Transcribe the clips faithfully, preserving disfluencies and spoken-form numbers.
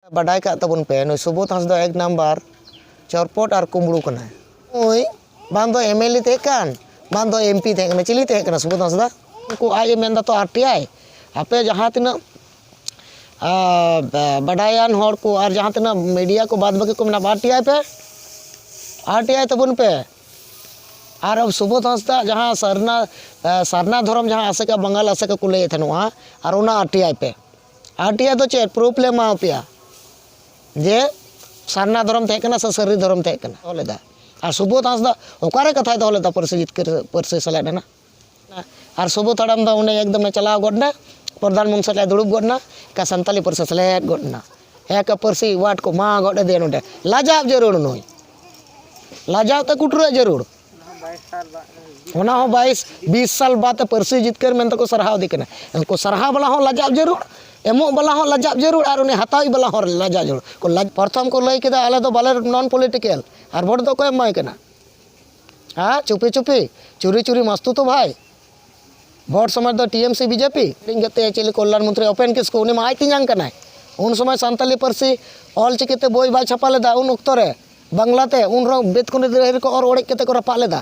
ᱵᱟᱰᱟᱭ ᱠᱟᱜ ᱛᱟᱵᱚᱱ ᱯᱮ, ᱱᱩᱭ ᱥᱩᱵᱳᱫᱷ ᱦᱟᱸᱥᱫᱟ ᱮᱠ ᱱᱟᱢᱵᱟᱨ ᱪᱚᱨᱯᱚᱴ ᱟᱨ ᱠᱩᱢᱵᱽᱲᱩ ᱠᱟᱱᱟᱭ᱾ ᱱᱩᱭ ᱵᱟᱝ ᱫᱚ ᱮᱢᱮᱞᱮ ᱛᱟᱦᱮᱸ ᱠᱟᱱ, ᱵᱟᱝ ᱫᱚ ᱮᱢᱯᱤ ᱛᱟᱦᱮᱸ ᱠᱟᱱᱟ᱾ ᱪᱤᱞᱤ ᱛᱟᱦᱮᱸ ᱠᱟᱱᱟ ᱥᱩᱵᱳᱫᱷ ᱦᱟᱸᱥᱫᱟ? ᱩᱱᱠᱩ ᱟᱡ ᱮ ᱢᱮᱱᱫᱟ ᱛᱚ ᱟᱨ ᱴᱤ ᱟᱭ᱾ ᱟᱯᱮ ᱡᱟᱦᱟᱸ ᱛᱤᱱᱟᱹᱜ, ᱟ, ᱵᱟ-, ᱵᱟᱰᱟᱭᱟᱱ ᱦᱚᱲ ᱠᱚ ᱟᱨ ᱡᱟᱦᱟᱸ ᱛᱤᱱᱟᱹᱜ ᱢᱤᱰᱤᱭᱟ ᱠᱚ ᱵᱟᱫ ᱵᱟᱹᱠᱤ ᱠᱚ ᱢᱮᱱᱟᱜ, ᱟᱨ ᱴᱤ ᱟᱭ ᱯᱮ, ᱟᱨ ᱴᱤ ᱟᱭ ᱛᱟᱵᱚᱱ ᱯᱮ᱾ ᱟᱨ ᱥᱩᱵᱳᱫᱷ ᱦᱟᱸᱥᱫᱟ ᱡᱟᱦᱟᱸ ᱥᱟᱨᱱᱟ, ᱟ, ᱥᱟᱨᱱᱟ ᱫᱷᱚᱨᱚᱢ ᱡᱟᱦᱟᱸ ᱟᱥᱮᱠᱟ, ᱵᱟᱝᱜᱟᱞ ᱟᱥᱮᱠᱟ ᱠᱚ ᱞᱟᱹᱭᱮᱫ ᱛᱟᱦᱮᱱᱚᱜᱼᱟ, ᱟᱨ ᱚᱱᱟ ᱟᱨ ᱴᱤ ᱟᱭ ᱯᱮ᱾ ᱟᱨ ᱴᱤ ᱟᱭ ᱫᱚ ᱪᱮᱫ ᱯᱨᱩᱯᱷ ᱞᱮ ᱮᱢᱟᱣ ᱯᱮᱭᱟ ᱡᱮ ᱥᱟᱨᱱᱟ ᱫᱷᱚᱨᱚᱢ ᱛᱟᱦᱮᱸ ᱠᱟᱱᱟ ᱥᱮ ᱥᱟᱹᱨᱤ ᱫᱷᱚᱨᱚᱢ ᱛᱟᱦᱮᱸ ᱠᱟᱱᱟ? ᱫᱚᱦᱚ ᱞᱮᱫᱟ᱾ ᱟᱨ ᱥᱩᱵᱳᱫᱷ ᱦᱟᱸᱥᱫᱟ ᱚᱠᱟᱨᱮ ᱠᱟᱛᱷᱟᱭ ᱫᱚᱦᱚ ᱞᱮᱫᱟ ᱯᱟᱹᱨᱥᱤ ᱡᱤᱛᱠᱟᱹᱨ, ᱯᱟᱹᱨᱥᱤ ᱥᱮᱞᱮᱫ ᱮᱱᱟ? ᱟᱨ ᱥᱩᱵᱳᱫᱷ ᱦᱟᱲᱟᱢ ᱫᱚ ᱩᱱᱤ ᱮᱠᱫᱚᱢᱮ ᱪᱟᱞᱟᱣ ᱜᱚᱫ ᱮᱱᱟ, ᱯᱨᱚᱫᱷᱟᱱ ᱢᱚᱱᱛᱨᱤ ᱥᱟᱞᱟᱜ ᱮ ᱫᱩᱲᱩᱵ ᱜᱚᱫ ᱮᱱᱟ, ᱮᱠᱟ ᱥᱟᱱᱛᱟᱞᱤ ᱯᱟᱹᱨᱥᱤ ᱥᱮᱞᱮᱫ ᱜᱚᱫ ᱮᱱᱟ᱾ ᱮᱠᱟ ᱯᱟᱹᱨᱥᱤ ᱣᱟᱨᱰ ᱠᱚ ᱢᱟ ᱜᱚᱫ ᱟᱫᱮᱭᱟ ᱱᱚᱰᱮ᱾ ᱞᱟᱡᱟᱣ ᱡᱟᱹᱨᱩᱲ ᱱᱩᱭ᱾ ᱞᱟᱡᱟᱣ ᱛᱮ ᱠᱩᱴᱨᱟᱹᱜ ᱡᱟᱹᱨᱩᱲ᱾ ᱚᱱᱟ ᱦᱚᱸ ᱵᱟᱭᱤᱥ, ᱵᱤᱥ ᱥᱟᱞ ᱵᱟᱫ ᱯᱟᱹᱨᱥᱤ ᱡᱤᱛᱠᱟᱹᱨ ᱢᱮᱱᱛᱮ ᱠᱚ ᱥᱟᱨᱦᱟᱣ ᱤᱫᱤ ᱠᱟᱱᱟ᱾ ᱩᱱᱠᱩ ᱥᱟᱨᱦᱟᱣ ᱵᱟᱞᱟ ᱦᱚᱸ ᱞᱟᱡᱟᱣ ᱡᱟᱹᱨᱩᱲ, ᱮᱢᱚᱜ ᱵᱟᱞᱟ ᱦᱚᱸ ᱞᱟᱡᱟᱣ ᱡᱟᱹᱨᱩᱲ, ᱟᱨ ᱩᱱᱤ ᱦᱟᱛᱟᱣᱤᱡ ᱵᱟᱞᱟ ᱦᱚᱸ ᱞᱟᱡᱟᱣ ᱡᱟᱹᱨᱩᱲ᱾ ᱠᱚ ᱞᱟᱡ-, ᱯᱨᱚᱛᱷᱚᱢ ᱠᱚ ᱞᱟᱹᱭ ᱠᱮᱫᱟ, "ᱟᱞᱮ ᱫᱚ ᱵᱟᱞᱮ non political", ᱟᱨ ᱵᱷᱳᱴ ᱫᱚ ᱚᱠᱚᱭ ᱮᱢᱟᱭ ᱠᱟᱱᱟ? ᱦᱮᱸ, ᱪᱩᱯᱤ ᱪᱩᱯᱤ, ᱪᱩᱨᱤ ᱪᱩᱨᱤ ᱢᱟᱥᱛᱩ ᱛᱚ ᱵᱷᱟᱭ᱾ ᱵᱷᱳᱴ ᱥᱚᱢᱚᱭ ᱫᱚ T M C B J P. ᱤᱧ ᱜᱟᱛᱮ ᱪᱤᱞᱤ ᱠᱚᱞᱞᱟᱱ ᱢᱚᱱᱛᱨᱤ ᱩᱯᱮᱱ ᱠᱤᱥᱠᱩ, ᱩᱱᱤ ᱢᱟ ᱟᱡ ᱛᱤᱧᱟᱝ ᱠᱟᱱᱟᱭ᱾ ᱩᱱ ᱥᱚᱢᱚᱭ ᱥᱟᱱᱛᱟᱞᱤ ᱯᱟᱹᱨᱥᱤ ᱚᱞ ᱪᱤᱠᱤ ᱛᱮ ᱵᱳᱭ ᱵᱟᱭ ᱪᱷᱟᱯᱟ ᱞᱮᱫᱟ ᱩᱱ ᱚᱠᱛᱚ ᱨᱮ᱾ ᱵᱟᱝᱞᱟ ᱛᱮ ᱩᱱ ᱨᱮᱦᱚᱸ ᱵᱮᱛᱠᱩᱸᱫᱽᱨᱤ ᱰᱟᱹᱦᱤ ᱠᱚ ᱚᱨ ᱚᱲᱮᱡ ᱠᱟᱛᱮ ᱠᱚ ᱨᱟᱯᱟᱜ ᱞᱮᱫᱟ᱾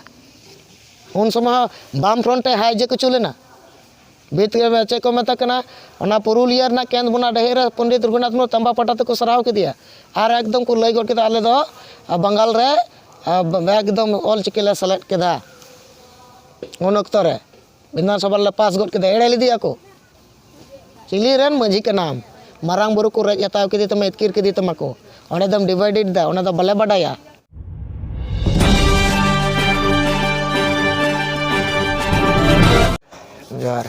ᱩᱱ ᱥᱚᱢᱚᱭ ᱦᱚᱸ ᱵᱟᱢ ᱯᱷᱨᱚᱱᱴ ᱮ ᱦᱟᱭᱡᱮᱠ ᱦᱚᱪᱚ ᱞᱮᱱᱟ᱾ ᱵᱮᱛ-, ᱪᱮᱫ ᱠᱚ ᱢᱮᱛᱟ ᱠᱟᱱᱟ, ᱚᱱᱟ ᱯᱩᱨᱩᱞᱤᱭᱟᱹ ᱨᱮᱱᱟᱜ ᱠᱮᱸᱫᱽᱵᱚᱱᱟ ᱰᱟᱹᱦᱤ ᱨᱮ ᱯᱚᱱᱰᱤᱛ ᱨᱚᱜᱷᱩᱱᱟᱛᱷ ᱢᱩᱨᱢᱩ ᱛᱟᱢᱵᱟ ᱯᱟᱴᱟ ᱛᱮᱠᱚ ᱥᱟᱨᱦᱟᱣ ᱠᱮᱫᱮᱭᱟ᱾ ᱟᱨ ᱮᱠᱫᱚᱢ ᱠᱚ ᱞᱟᱹᱭ ᱜᱚᱫ ᱠᱮᱫᱟ, "ᱟᱞᱮ ᱫᱚ ᱵᱟᱝᱜᱟᱞ ᱨᱮ, ᱟ, ᱮᱠᱫᱚᱢ ᱚᱞ ᱪᱤᱠᱤ ᱞᱮ ᱥᱮᱞᱮᱫ ᱠᱮᱫᱟ᱾" ᱩᱱ ᱚᱠᱛᱚ ᱨᱮ ᱵᱤᱫᱷᱟᱱ ᱥᱚᱵᱷᱟ ᱨᱮᱞᱮ ᱯᱟᱥ ᱜᱚᱫ ᱠᱮᱫᱟ, ᱮᱲᱮ ᱞᱮᱫᱮᱭᱟ ᱠᱚ᱾ ᱪᱤᱞᱤ ᱨᱮᱱ ᱢᱟᱹᱡᱷᱤ ᱠᱟᱱᱟᱢ? ᱢᱟᱨᱟᱝ ᱵᱩᱨᱩ ᱠᱚ ᱨᱮᱡ ᱦᱟᱛᱟᱣ ᱠᱮᱫᱮ ᱛᱟᱢᱟ, ᱮᱛᱠᱤᱨ ᱠᱮᱫᱮ ᱛᱟᱢᱟ ᱠᱚ᱾ ᱚᱸᱰᱮ ᱫᱚᱢ ᱰᱤᱵᱷᱟᱭᱰᱮᱰ ᱫᱟ, ᱚᱱᱟ ᱫᱚ ᱵᱟᱞᱮ ᱵᱟᱰᱟᱭᱟ᱾ ᱡᱚᱦᱟᱨ᱾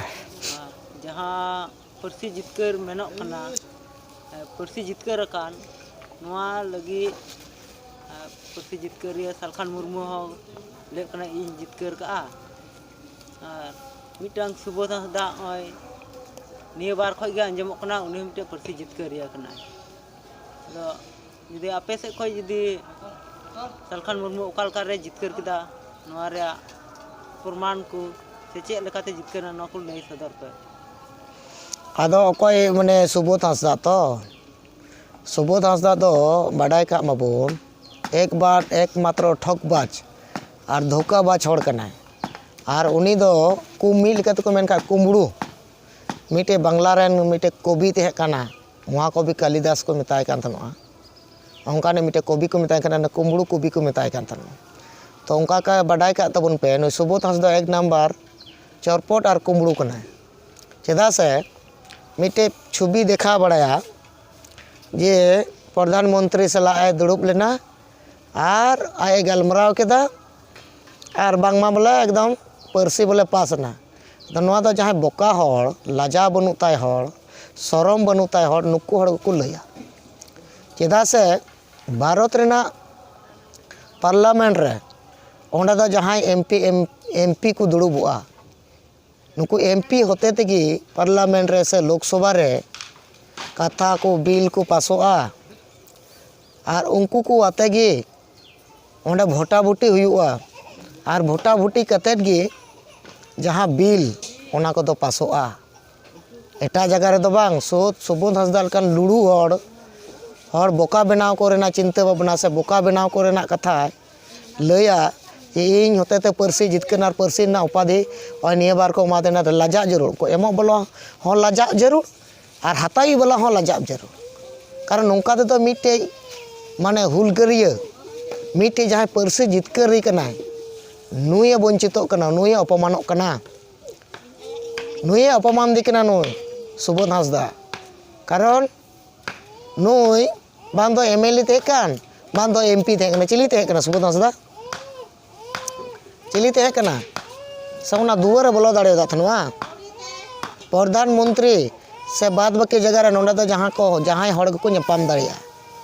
ᱡᱟᱦᱟᱸ ᱯᱟᱹᱨᱥᱤ ᱡᱤᱛᱠᱟᱹᱨ ᱢᱮᱱᱚᱜ ᱠᱟᱱᱟ, ᱯᱟᱹᱨᱥᱤ ᱡᱤᱛᱠᱟᱹᱨ ᱟᱠᱟᱱ, ᱱᱚᱣᱟ ᱞᱟᱹᱜᱤᱫ ᱯᱟᱹᱨᱥᱤ ᱡᱤᱛᱠᱟᱹᱨᱤᱭᱟᱹ ᱥᱟᱞᱠᱷᱟᱱ ᱢᱩᱨᱢᱩ ᱦᱚᱸ ᱞᱟᱹᱭ ᱠᱟᱱᱟ, "ᱤᱧ ᱡᱤᱛᱠᱟᱹᱨ ᱠᱟᱜᱼᱟ᱾" ᱟᱨ ᱢᱤᱫᱴᱟᱝ ᱥᱩᱵᱳᱫᱷ ᱦᱟᱸᱥᱫᱟ ᱱᱚᱜᱼᱚᱭ ᱱᱤᱭᱟᱹ ᱵᱟᱨ ᱠᱷᱚᱡ ᱜᱮ ᱟᱸᱡᱚᱢᱚᱜ ᱠᱟᱱᱟ, ᱩᱱᱤ ᱦᱚᱸ ᱢᱤᱫᱴᱮᱱ ᱯᱟᱹᱨᱥᱤ ᱡᱤᱛᱠᱟᱹᱨᱤᱭᱟᱹ ᱠᱟᱱᱟᱭ᱾ ᱟᱫᱚ ᱡᱩᱫᱤ ᱟᱯᱮ ᱥᱮᱫ ᱠᱷᱚᱡ ᱡᱩᱫᱤ ᱥᱟᱞᱠᱷᱟᱱ ᱢᱩᱨᱢᱩ ᱚᱠᱟ ᱞᱮᱠᱟ ᱨᱮ ᱡᱤᱛᱠᱟᱹᱨ ᱠᱮᱫᱟ, ᱱᱚᱣᱟ ᱨᱮᱭᱟᱜ ᱯᱨᱚᱢᱟᱱ ᱠᱚ ᱥᱮ ᱪᱮᱫ ᱞᱮᱠᱟᱛᱮ ᱡᱤᱛᱠᱟᱹᱨ ᱮᱱᱟ, ᱱᱚᱣᱟ ᱠᱚ ᱞᱟᱹᱭ ᱥᱚᱫᱚᱨ ᱯᱮ᱾ ᱟᱫᱚ ᱚᱠᱚᱭ, ᱢᱟᱱᱮ, ᱥᱩᱵᱳᱫᱷ ᱦᱟᱸᱥᱫᱟ ᱛᱚ? ᱥᱩᱵᱳᱫᱷ ᱦᱟᱸᱥᱫᱟ ᱫᱚ ᱵᱟᱰᱟᱭ ᱠᱟᱜ ᱢᱟᱵᱚᱱ, ᱮᱠ ᱵᱟᱨ ᱮᱠᱢᱟᱛᱨᱚ ᱴᱷᱚᱠᱵᱟᱡᱽ ᱟᱨ ᱫᱷᱳᱠᱟᱵᱟᱡᱽ ᱦᱚᱲ ᱠᱟᱱᱟᱭ᱾ ᱟᱨ ᱩᱱᱤ ᱫᱚ ᱠᱩ-, ᱢᱤᱫ ᱞᱮᱠᱟ ᱛᱮᱠᱚ ᱢᱮᱱ ᱠᱷᱟᱡ ᱠᱩᱢᱵᱽᱲᱩ᱾ ᱢᱤᱫᱴᱮᱡ ᱵᱟᱝᱞᱟ ᱨᱮᱱ ᱢᱤᱫᱴᱮᱡ ᱠᱚᱵᱤ ᱛᱟᱦᱮᱸ ᱠᱟᱱᱟ, ᱢᱚᱦᱟᱠᱚᱵᱤ ᱠᱟᱞᱤᱫᱟᱥ ᱠᱚ ᱢᱮᱛᱟᱭ ᱠᱟᱱ ᱛᱟᱦᱮᱱᱚᱜᱼᱟ᱾ ᱚᱱᱠᱟᱱᱤᱡ ᱢᱤᱫᱴᱮᱡ ᱠᱚᱵᱤ ᱠᱚ ᱢᱮᱛᱟᱭ ᱠᱟᱱᱟ, ᱠᱩᱢᱵᱽᱲᱩ ᱠᱚᱵᱤ ᱠᱚ ᱢᱮᱛᱟᱭ ᱠᱟᱱ ᱛᱟᱦᱮᱱᱚᱜᱼᱟ᱾ ᱛᱚ ᱚᱱᱠᱟ ᱠᱟ-, ᱵᱟᱰᱟᱭ ᱠᱟᱜ ᱛᱟᱵᱚᱱ ᱯᱮ, ᱱᱩᱭ ᱥᱩᱵᱳᱫᱷ ᱦᱟᱸᱥᱫᱟ ᱮᱠ ᱱᱟᱢᱵᱟᱨ ᱪᱚᱨᱯᱚᱴ ᱟᱨ ᱠᱩᱢᱵᱽᱲᱩ ᱠᱟᱱᱟᱭ᱾ ᱪᱮᱫᱟᱜ ᱥᱮ ᱢᱤᱫᱴᱮᱡ ᱪᱷᱚᱵᱤ ᱫᱮᱠᱷᱟᱣ ᱵᱟᱲᱟᱭᱟ ᱡᱮ ᱯᱨᱚᱫᱷᱟᱱ ᱢᱚᱱᱛᱨᱤ ᱥᱟᱞᱟᱜ ᱮ ᱫᱩᱲᱩᱵ ᱞᱮᱱᱟ ᱟᱨ ᱟᱡ ᱮ ᱜᱟᱞᱢᱟᱨᱟᱣ ᱠᱮᱫᱟ ᱟᱨ ᱵᱟᱝᱢᱟ ᱵᱚᱞᱮ ᱮᱠᱫᱚᱢ ᱯᱟᱹᱨᱥᱤ ᱵᱚᱞᱮ ᱯᱟᱥ ᱮᱱᱟ᱾ ᱟᱫᱚ ᱱᱚᱣᱟ ᱫᱚ ᱡᱟᱦᱟᱸᱭ ᱵᱚᱠᱟ ᱦᱚᱲ, ᱞᱟᱡᱟᱣ ᱵᱟᱹᱱᱩᱜ ᱛᱟᱭ ᱦᱚᱲ, ᱥᱚᱨᱚᱢ ᱵᱟᱹᱱᱩᱜ ᱛᱟᱭ ᱦᱚᱲ, ᱱᱩᱠᱩ ᱦᱚᱲ ᱜᱮᱠᱚ ᱞᱟᱹᱭᱟ᱾ ᱪᱮᱫᱟᱜ ᱥᱮ ᱵᱷᱟᱨᱚᱛ ᱨᱮᱱᱟᱜ ᱯᱟᱨᱞᱟᱢᱮᱱᱴ ᱨᱮ ᱚᱸᱰᱮ ᱫᱚ ᱡᱟᱦᱟᱸᱭ ᱮᱢ ᱯᱤ, ᱮᱢ, ᱮᱢ ᱯᱤ ᱠᱚ ᱫᱩᱲᱩᱵᱚᱜᱼᱟ, ᱱᱩᱠᱩ ᱮᱢ ᱯᱤ ᱦᱚᱛᱮ ᱛᱮᱜᱮ ᱯᱟᱨᱞᱟᱢᱮᱱᱴ ᱨᱮ ᱥᱮ ᱞᱳᱠᱥᱚᱵᱷᱟ ᱨᱮ ᱠᱟᱛᱷᱟ ᱠᱚ, ᱵᱤᱞ ᱠᱚ ᱯᱟᱥᱚᱜᱼᱟ᱾ ᱟᱨ ᱩᱱᱠᱩ ᱠᱚ ᱟᱛᱮ ᱜᱮ ᱚᱸᱰᱮ ᱵᱷᱳᱴᱟᱵᱷᱩᱴᱤ ᱦᱩᱭᱩᱜᱼᱟ᱾ ᱟᱨ ᱵᱷᱳᱴᱟᱵᱷᱩᱴᱤ ᱠᱟᱛᱮᱫ ᱜᱮ ᱡᱟᱦᱟᱸ ᱵᱤᱞ, ᱚᱱᱟ ᱠᱚᱫᱚ ᱯᱟᱥᱚᱜᱼᱟ᱾ ᱮᱴᱟᱜ ᱡᱟᱭᱜᱟ ᱨᱮᱫᱚ ᱵᱟᱝ᱾ ᱥᱩᱫ ᱥᱩᱵᱳᱫᱷ ᱦᱟᱸᱥᱫᱟ ᱞᱮᱠᱟᱱ ᱞᱩᱲᱩ ᱦᱚᱲ, ᱦᱚᱲ ᱵᱚᱠᱟ ᱵᱮᱱᱟᱣ ᱠᱚᱨᱮᱱᱟᱜ ᱪᱤᱱᱛᱟᱹ ᱵᱷᱟᱵᱽᱱᱟ ᱥᱮ ᱵᱚᱠᱟ ᱵᱮᱱᱟᱣ ᱠᱚᱨᱮᱱᱟᱜ ᱠᱟᱛᱷᱟᱭ ᱞᱟᱹᱭᱟ ᱡᱮ ᱤᱧ ᱦᱚᱛᱮᱛᱮ ᱯᱟᱹᱨᱥᱤ ᱡᱤᱛᱠᱟᱹᱨ ᱟᱨ ᱯᱟᱹᱨᱥᱤ ᱨᱮᱱᱟᱜ ᱩᱯᱟᱫᱷᱤ ᱱᱚᱜᱼᱚᱭ ᱱᱤᱭᱟᱹ ᱵᱟᱨ ᱠᱚ ᱮᱢᱟᱫᱮᱱᱟ, ᱞᱟᱡᱟᱜ ᱡᱟᱹᱨᱩᱲ᱾ ᱠᱚ ᱮᱢᱚᱜ ᱵᱟᱞᱟ ᱦᱚᱸ ᱞᱟᱡᱟᱜ ᱡᱟᱹᱨᱩᱲ ᱟᱨ ᱦᱟᱛᱟᱣᱤᱡ ᱵᱟᱞᱟ ᱦᱚᱸ ᱞᱟᱡᱟᱜ ᱡᱟᱹᱨᱩᱲ᱾ ᱠᱟᱨᱚᱱ ᱱᱚᱝᱠᱟ ᱛᱮᱫᱚ ᱢᱤᱫᱴᱮᱡ ᱢᱟᱱᱮ ᱦᱩᱞᱜᱟᱹᱨᱤᱭᱟᱹ, ᱢᱤᱫᱴᱮᱡ ᱡᱟᱦᱟᱸᱭ ᱯᱟᱹᱨᱥᱤ ᱡᱤᱛᱠᱟᱹᱨᱤ ᱠᱟᱱᱟᱭ, ᱱᱩᱭᱮ ᱵᱚᱧᱪᱤᱛᱚᱜ ᱠᱟᱱᱟ, ᱱᱩᱭᱮ ᱚᱯᱚᱢᱟᱱᱚᱜ ᱠᱟᱱᱟ, ᱱᱩᱭᱮ ᱚᱯᱚᱢᱟᱱ ᱫᱤ ᱠᱟᱱᱟ ᱱᱩᱭ ᱥᱩᱵᱳᱫᱷ ᱦᱟᱸᱥᱫᱟ᱾ ᱠᱟᱨᱚᱱ ᱱᱩᱭ ᱵᱟᱝ ᱫᱚ ᱮᱢ ᱮᱞ ᱮ ᱛᱟᱦᱮᱸ ᱠᱟᱱ, ᱵᱟᱝ ᱫᱚ ᱮᱢ ᱯᱤ ᱛᱟᱦᱮᱸ ᱠᱟᱱᱟ᱾ ᱪᱤᱞᱤ ᱛᱟᱦᱮᱸ ᱠᱟᱱᱟ ᱥᱩᱵᱳᱫᱷ ᱦᱟᱸᱥᱫᱟ? ᱪᱤᱞᱤ ᱛᱟᱦᱮᱸ ᱠᱟᱱᱟ? ᱥᱮ ᱚᱱᱟ ᱫᱩᱣᱟᱹᱨᱮ ᱵᱚᱞᱚ ᱫᱟᱲᱮᱭᱟᱫᱟ ᱛᱟᱦᱮᱱᱟ? ᱯᱨᱚᱫᱷᱟᱱ ᱢᱚᱱᱛᱨᱤ ᱥᱮ ᱵᱟᱫ ᱵᱟᱹᱠᱤ ᱡᱟᱭᱜᱟ ᱨᱮ ᱱᱚᱰᱮ ᱫᱚ ᱡᱟᱦᱟᱸ ᱠᱚ, ᱡᱟᱦᱟᱸᱭ ᱦᱚᱲ ᱜᱮᱠᱚ ᱧᱟᱯᱟᱢ ᱫᱟᱲᱮᱭᱟᱜᱼᱟ᱾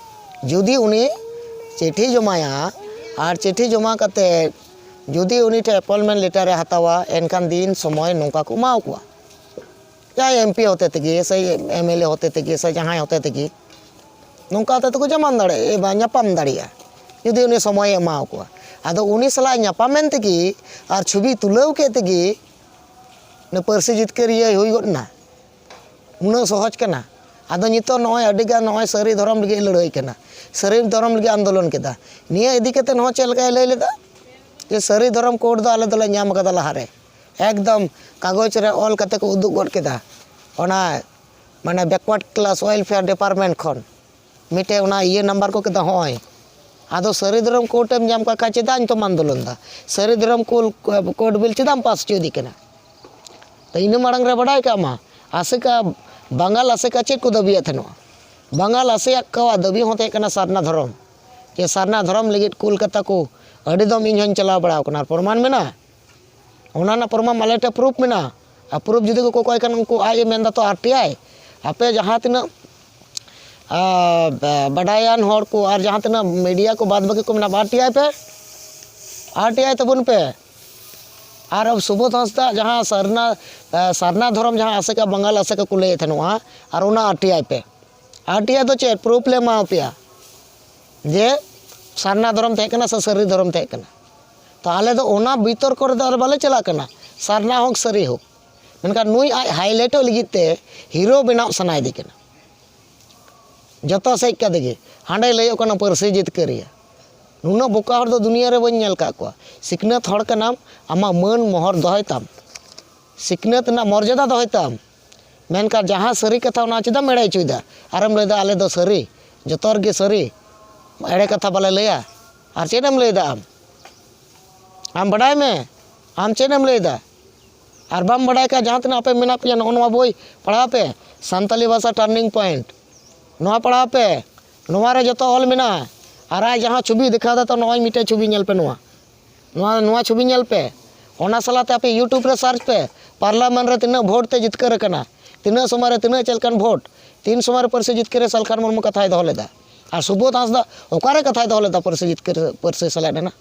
ᱡᱩᱫᱤ ᱩᱱᱤ ᱪᱤᱴᱷᱤ ᱡᱚᱢᱟᱭᱟ ᱟᱨ ᱪᱤᱴᱷᱤ ᱡᱚᱢᱟ ᱠᱟᱛᱮ ᱡᱩᱫᱤ ᱩᱱᱤ ᱴᱷᱮᱱ ᱮᱯᱚᱭᱮᱱᱴᱢᱮᱱᱴ ᱞᱮᱴᱟᱨ ᱮ ᱦᱟᱛᱟᱣᱟ, ᱮᱱᱠᱷᱟᱱ ᱫᱤᱱ ᱥᱚᱢᱚᱭ ᱱᱚᱝᱠᱟ ᱠᱚ ᱮᱢᱟᱣ ᱠᱚᱣᱟ᱾ ᱡᱟᱦᱟᱸᱭ ᱮᱢ ᱯᱤ ᱦᱚᱛᱮ ᱛᱮᱜᱮ ᱥᱮ ᱮᱢ ᱮᱞ ᱮ ᱦᱚᱛᱮ ᱛᱮᱜᱮ ᱥᱮ ᱡᱟᱦᱟᱸᱭ ᱦᱚᱛᱮ ᱛᱮᱜᱮ ᱱᱚᱝᱠᱟ ᱦᱚᱛᱮ ᱛᱮᱠᱚ ᱡᱟᱢᱟᱱ ᱫᱟᱲᱮᱭᱟᱜᱼᱟ, ᱵᱟ ᱧᱟᱯᱟᱢ ᱫᱟᱲᱮᱭᱟᱜᱼᱟ, ᱡᱩᱫᱤ ᱩᱱᱤ ᱥᱚᱢᱚᱭᱮ ᱮᱢᱟᱣ ᱠᱚᱣᱟ᱾ ᱟᱫᱚ ᱩᱱᱤ ᱥᱟᱞᱟᱜ ᱧᱟᱯᱟᱢᱮᱱ ᱛᱮᱜᱮ ᱟᱨ ᱪᱷᱚᱵᱤ ᱛᱩᱞᱟᱹᱣ ᱠᱮᱫ ᱛᱮᱜᱮ ᱩᱱᱤ ᱯᱟᱹᱨᱥᱤ ᱡᱤᱛᱠᱟᱹᱨᱤᱭᱟᱹᱭ ᱦᱩᱭ ᱜᱚᱫ ᱮᱱᱟ᱾ ᱩᱱᱟᱹᱜ ᱥᱚᱦᱚᱡᱽ ᱠᱟᱱᱟ᱾ ᱟᱫᱚ ᱱᱤᱛᱚᱜ ᱱᱚᱜᱼᱚᱭ ᱟᱹᱰᱤ ᱜᱟᱱ ᱱᱚᱜᱼᱚᱭ ᱥᱟᱹᱨᱤ ᱫᱷᱚᱨᱚᱢ ᱞᱟᱹᱜᱤᱫ ᱞᱟᱹᱲᱦᱟᱹᱭ ᱠᱟᱱᱟ, ᱥᱟᱹᱨᱤ ᱫᱷᱚᱨᱚᱢ ᱞᱟᱹᱜᱤᱫ ᱟᱱᱫᱳᱞᱚᱱ ᱠᱮᱫᱟ᱾ ᱱᱤᱭᱟᱹ ᱤᱫᱤ ᱠᱟᱛᱮ ᱦᱚᱸ ᱪᱮᱫ ᱞᱮᱠᱟᱭ ᱞᱟᱹᱭ ᱞᱮᱫᱟ? ᱡᱮ ᱥᱟᱹᱨᱤ ᱫᱷᱚᱨᱚᱢ ᱠᱳᱰ ᱫᱚ ᱟᱞᱮ ᱫᱚᱞᱮ ᱧᱟᱢ ᱟᱠᱟᱫᱟ ᱞᱟᱦᱟᱨᱮ, ᱮᱠᱫᱚᱢ ᱠᱟᱜᱚᱡᱽ ᱨᱮ ᱚᱞ ᱠᱟᱛᱮ ᱠᱚ ᱩᱫᱩᱜ ᱜᱚᱫ ᱠᱮᱫᱟ᱾ ᱚᱱᱟ ᱢᱟᱱᱮ backward class welfare department ᱠᱷᱚᱱ ᱢᱤᱫᱴᱮᱡ ᱚᱱᱟ ᱤᱭᱟᱹ ᱱᱟᱢᱵᱟᱨ ᱠᱚ ᱠᱮᱫᱟ᱾ ᱦᱚᱸᱜᱼᱚᱭ ᱟᱫᱚ ᱥᱟᱹᱨᱤ ᱫᱷᱚᱨᱚᱢ ᱠᱳᱰ ᱮᱢ ᱧᱟᱢ ᱠᱟᱜ ᱠᱷᱟᱡ ᱪᱮᱫᱟᱜ ᱱᱤᱛᱚᱜ ᱟᱱᱫᱳᱞᱚᱱ ᱫᱟ? ᱥᱟᱹᱨᱤ ᱫᱷᱚᱨᱚᱢ ᱠᱳᱰ ᱵᱤᱞ ᱪᱮᱫᱟᱜ ᱮᱢ ᱯᱟᱥ ᱦᱚᱪᱚᱭᱮᱫᱤ ᱠᱟᱱᱟ? ᱛᱚ ᱤᱱᱟᱹ ᱢᱟᱲᱟᱝ ᱨᱮ ᱵᱟᱰᱟᱭ ᱠᱟᱜ ᱢᱟ, ᱟᱥᱮᱠᱟ, ᱵᱟᱝᱜᱟᱞ ᱟᱥᱮᱠᱟ ᱪᱮᱫ ᱠᱚ ᱫᱟᱹᱵᱤᱭᱮᱫ ᱛᱟᱦᱮᱱᱚᱜᱼᱟ? ᱵᱟᱝᱜᱟᱞ ᱟᱥᱮᱠᱟ ᱠᱚᱣᱟᱜ ᱫᱟᱹᱵᱤ ᱦᱚᱸ ᱛᱟᱦᱮᱸ ᱠᱟᱱᱟ ᱥᱟᱨᱱᱟ ᱫᱷᱚᱨᱚᱢ, ᱡᱮ ᱥᱟᱨᱱᱟ ᱫᱷᱚᱨᱚᱢ ᱞᱟᱹᱜᱤᱫ ᱠᱳᱞᱠᱟᱛᱟ ᱠᱚ ᱟᱹᱰᱤ ᱫᱚᱢ ᱤᱧ ᱦᱚᱸᱧ ᱪᱟᱞᱟᱣ ᱵᱟᱲᱟᱣ ᱠᱟᱱᱟ᱾ ᱟᱨ ᱯᱨᱚᱢᱟᱱ ᱢᱮᱱᱟᱜᱼᱟ? ᱚᱱᱟ ᱨᱮᱱᱟᱜ ᱯᱨᱚᱢᱟᱱ ᱟᱞᱮ ᱴᱷᱮᱱ ᱯᱨᱩᱯᱷ ᱢᱮᱱᱟᱜᱼᱟ᱾ ᱟᱨ ᱯᱨᱩᱯᱷ ᱡᱩᱫᱤ ᱠᱚ ᱠᱚᱠᱚᱭ ᱠᱷᱟᱱ ᱩᱱᱠᱩ ᱟᱡ ᱮ ᱢᱮᱱᱫᱟ ᱛᱚ ᱟᱨ ᱴᱤ ᱟᱭ᱾ ᱟᱯᱮ ᱡᱟᱦᱟᱸ ᱛᱤᱱᱟᱹᱜ ᱟᱨ, ᱵᱟ-, ᱵᱟᱰᱟᱭᱟᱱ ᱦᱚᱲ ᱠᱚ ᱟᱨ ᱡᱟᱦᱟᱸ ᱛᱤᱱᱟᱹᱜ ᱢᱤᱰᱤᱭᱟ ᱠᱚ ᱵᱟᱫ ᱵᱟᱹᱠᱤ ᱠᱚ ᱢᱮᱱᱟᱜᱼᱟ, ᱟᱨ ᱴᱤ ᱟᱭ ᱯᱮ, ᱟᱨ ᱴᱤ ᱟᱭ ᱛᱟᱵᱚᱱ ᱯᱮ᱾ ᱟᱨ ᱥᱩᱵᱳᱫᱷ ᱦᱟᱸᱥᱫᱟ ᱡᱟᱦᱟᱸ ᱥᱟᱨᱱᱟ, ᱮ, ᱥᱟᱨᱱᱟ ᱫᱷᱚᱨᱚᱢ ᱡᱟᱦᱟᱸ ᱟᱥᱮᱠᱟ, ᱵᱟᱝᱜᱟᱞ ᱟᱥᱮᱠᱟ ᱠᱚ ᱞᱟᱹᱭᱮᱫ ᱛᱟᱦᱮᱱᱚᱜᱼᱟ, ᱟᱨ ᱚᱱᱟ ᱟᱨ ᱴᱤ ᱟᱭ ᱯᱮ᱾ ᱟᱨ ᱴᱤ ᱟᱭ ᱫᱚ ᱪᱮᱫ ᱯᱨᱩᱯᱷ ᱞᱮ ᱮᱢᱟ ᱯᱮᱭᱟ ᱡᱮ ᱥᱟᱨᱱᱟ ᱫᱷᱚᱨᱚᱢ ᱛᱟᱦᱮᱸ ᱠᱟᱱᱟ ᱥᱮ ᱥᱟᱹᱨᱤ ᱫᱷᱚᱨᱚᱢ ᱛᱟᱦᱮᱸ ᱠᱟᱱᱟ? ᱛᱚ ᱟᱞᱮ ᱫᱚ ᱚᱱᱟ ᱵᱤᱛᱚᱨᱠᱚ ᱨᱮᱫᱚ ᱟᱞᱮ ᱵᱟᱞᱮ ᱪᱟᱞᱟᱜ ᱠᱟᱱᱟ, ᱥᱟᱨᱱᱟ ᱦᱳᱠ ᱥᱟᱹᱨᱤ ᱦᱳᱠ᱾ ᱢᱮᱱᱠᱷᱟᱱ ᱱᱩᱭ ᱟᱡ ᱦᱟᱭᱞᱟᱭᱤᱴᱚᱜ ᱞᱟᱹᱜᱤᱫ ᱛᱮ ᱦᱤᱨᱳ ᱵᱮᱱᱟᱣ ᱥᱟᱱᱟᱭᱮᱫᱮ ᱠᱟᱱᱟ᱾ ᱡᱚᱛᱚ ᱥᱮᱫ ᱠᱟᱛᱮ ᱜᱮ ᱦᱟᱸᱰᱮ ᱞᱟᱹᱭᱚᱜ ᱠᱟᱱᱟ ᱯᱟᱹᱨᱥᱤ ᱡᱤᱛᱠᱟᱹᱨᱤᱭᱟᱹ᱾ ᱱᱩᱱᱟᱹᱜ ᱵᱚᱠᱟ ᱦᱚᱲ ᱫᱚ ᱫᱩᱱᱤᱭᱟᱹ ᱨᱮ ᱵᱟᱹᱧ ᱧᱮᱞ ᱠᱟᱜ ᱠᱚᱣᱟ᱾ ᱥᱤᱠᱷᱱᱟᱹᱛ ᱦᱚᱲ ᱠᱟᱱᱟᱢ, ᱟᱢᱟᱜ ᱢᱟᱹᱱ ᱢᱚᱦᱚᱨ ᱫᱚᱦᱚᱭ ᱛᱟᱢ, ᱥᱤᱠᱷᱱᱟᱹᱛ ᱨᱮᱱᱟᱜ ᱢᱚᱨᱡᱟᱫᱟ ᱫᱚᱦᱚᱭ ᱛᱟᱢ᱾ ᱢᱮᱱᱠᱷᱟᱱ ᱡᱟᱦᱟᱸ ᱥᱟᱹᱨᱤ ᱠᱟᱛᱷᱟ, ᱚᱱᱟ ᱪᱮᱫᱟᱜ ᱮᱢ ᱮᱲᱮ ᱦᱚᱪᱚᱭᱮᱫᱟ? ᱟᱨᱮᱢ ᱞᱟᱹᱭᱫᱟ ᱟᱞᱮ ᱫᱚ ᱥᱟᱹᱨᱤ, ᱡᱚᱛᱚ ᱨᱮᱜᱮ ᱥᱟᱹᱨᱤ, ᱮᱲᱮ ᱠᱟᱛᱷᱟ ᱵᱟᱞᱮ ᱞᱟᱹᱭᱟ᱾ ᱟᱨ ᱪᱮᱫ ᱮᱢ ᱞᱟᱹᱭᱫᱟ ᱟᱢ? ᱟᱢ ᱵᱟᱰᱟᱭ ᱢᱮ, ᱟᱢ ᱪᱮᱫ ᱮᱢ ᱞᱟᱹᱭᱫᱟ? ᱟᱨ ᱵᱟᱢ ᱵᱟᱰᱟᱭ ᱠᱷᱟᱱ ᱡᱟᱦᱟᱸ ᱛᱤᱱᱟᱹᱜ ᱟᱯᱮ ᱢᱮᱱᱟᱜ ᱯᱮᱭᱟ, ᱱᱚᱜᱼᱚ ᱱᱚᱣᱟ ᱵᱳᱭ ᱯᱟᱲᱦᱟᱣ ᱯᱮ, ᱥᱟᱱᱛᱟᱞᱤ ᱵᱷᱟᱥᱟ ᱴᱟᱨᱱᱤᱝ ᱯᱚᱭᱮᱱᱴ, ᱱᱚᱣᱟ ᱯᱟᱲᱦᱟᱣ ᱯᱮ᱾ ᱱᱚᱣᱟ ᱨᱮ ᱡᱚᱛᱚ ᱚᱞ ᱢᱮᱱᱟᱜᱼᱟ᱾ ᱟᱨ ᱟᱡ ᱡᱟᱦᱟᱸ ᱪᱷᱚᱵᱤ ᱫᱮᱠᱷᱟᱣ ᱫᱟ, ᱛᱚ ᱱᱚᱜᱼᱚᱭ ᱢᱤᱫᱴᱮᱡ ᱪᱷᱚᱵᱤ ᱧᱮᱞ ᱯᱮ, ᱱᱚᱣᱟ, ᱱᱚᱣᱟ, ᱱᱚᱣᱟ ᱪᱷᱚᱵᱤ ᱧᱮᱞ ᱯᱮ᱾ ᱚᱱᱟ ᱥᱟᱞᱟᱜ ᱛᱮ ᱟᱯᱮ YouTube ᱨᱮ ᱥᱟᱨᱪ ᱯᱮ, ᱯᱟᱨᱞᱟᱢᱮᱱᱴ ᱨᱮ ᱛᱤᱱᱟᱹᱜ ᱵᱷᱳᱴ ᱛᱮ ᱡᱤᱛᱠᱟᱹᱨ ᱟᱠᱟᱱᱟ, ᱛᱤᱱᱟᱹᱜ ᱥᱚᱢᱚᱭ ᱨᱮ ᱛᱤᱱᱟᱹᱜ ᱪᱮᱫ ᱞᱮᱠᱟᱱ ᱵᱷᱳᱴ, ᱛᱤᱱ ᱥᱚᱢᱚᱭ ᱨᱮ ᱯᱟᱹᱨᱥᱤ ᱡᱤᱛᱠᱟᱹᱨ ᱨᱮ ᱥᱟᱞᱠᱷᱟᱱ ᱢᱩᱨᱢᱩ ᱠᱟᱛᱷᱟᱭ ᱫᱚᱦᱚ ᱞᱮᱫᱟ, ᱟᱨ ᱥᱩᱵᱳᱫᱷ ᱦᱟᱸᱥᱫᱟ ᱚᱠᱟᱨᱮ ᱠᱟᱛᱷᱟᱭ ᱫᱚᱦᱚ ᱞᱮᱫᱟ ᱯᱟᱹᱨᱥᱤ ᱡᱤᱛᱠᱟᱹᱨ, ᱯᱟᱹᱨᱥᱤ ᱥᱮᱞᱮᱫ ᱨᱮᱱᱟᱜ?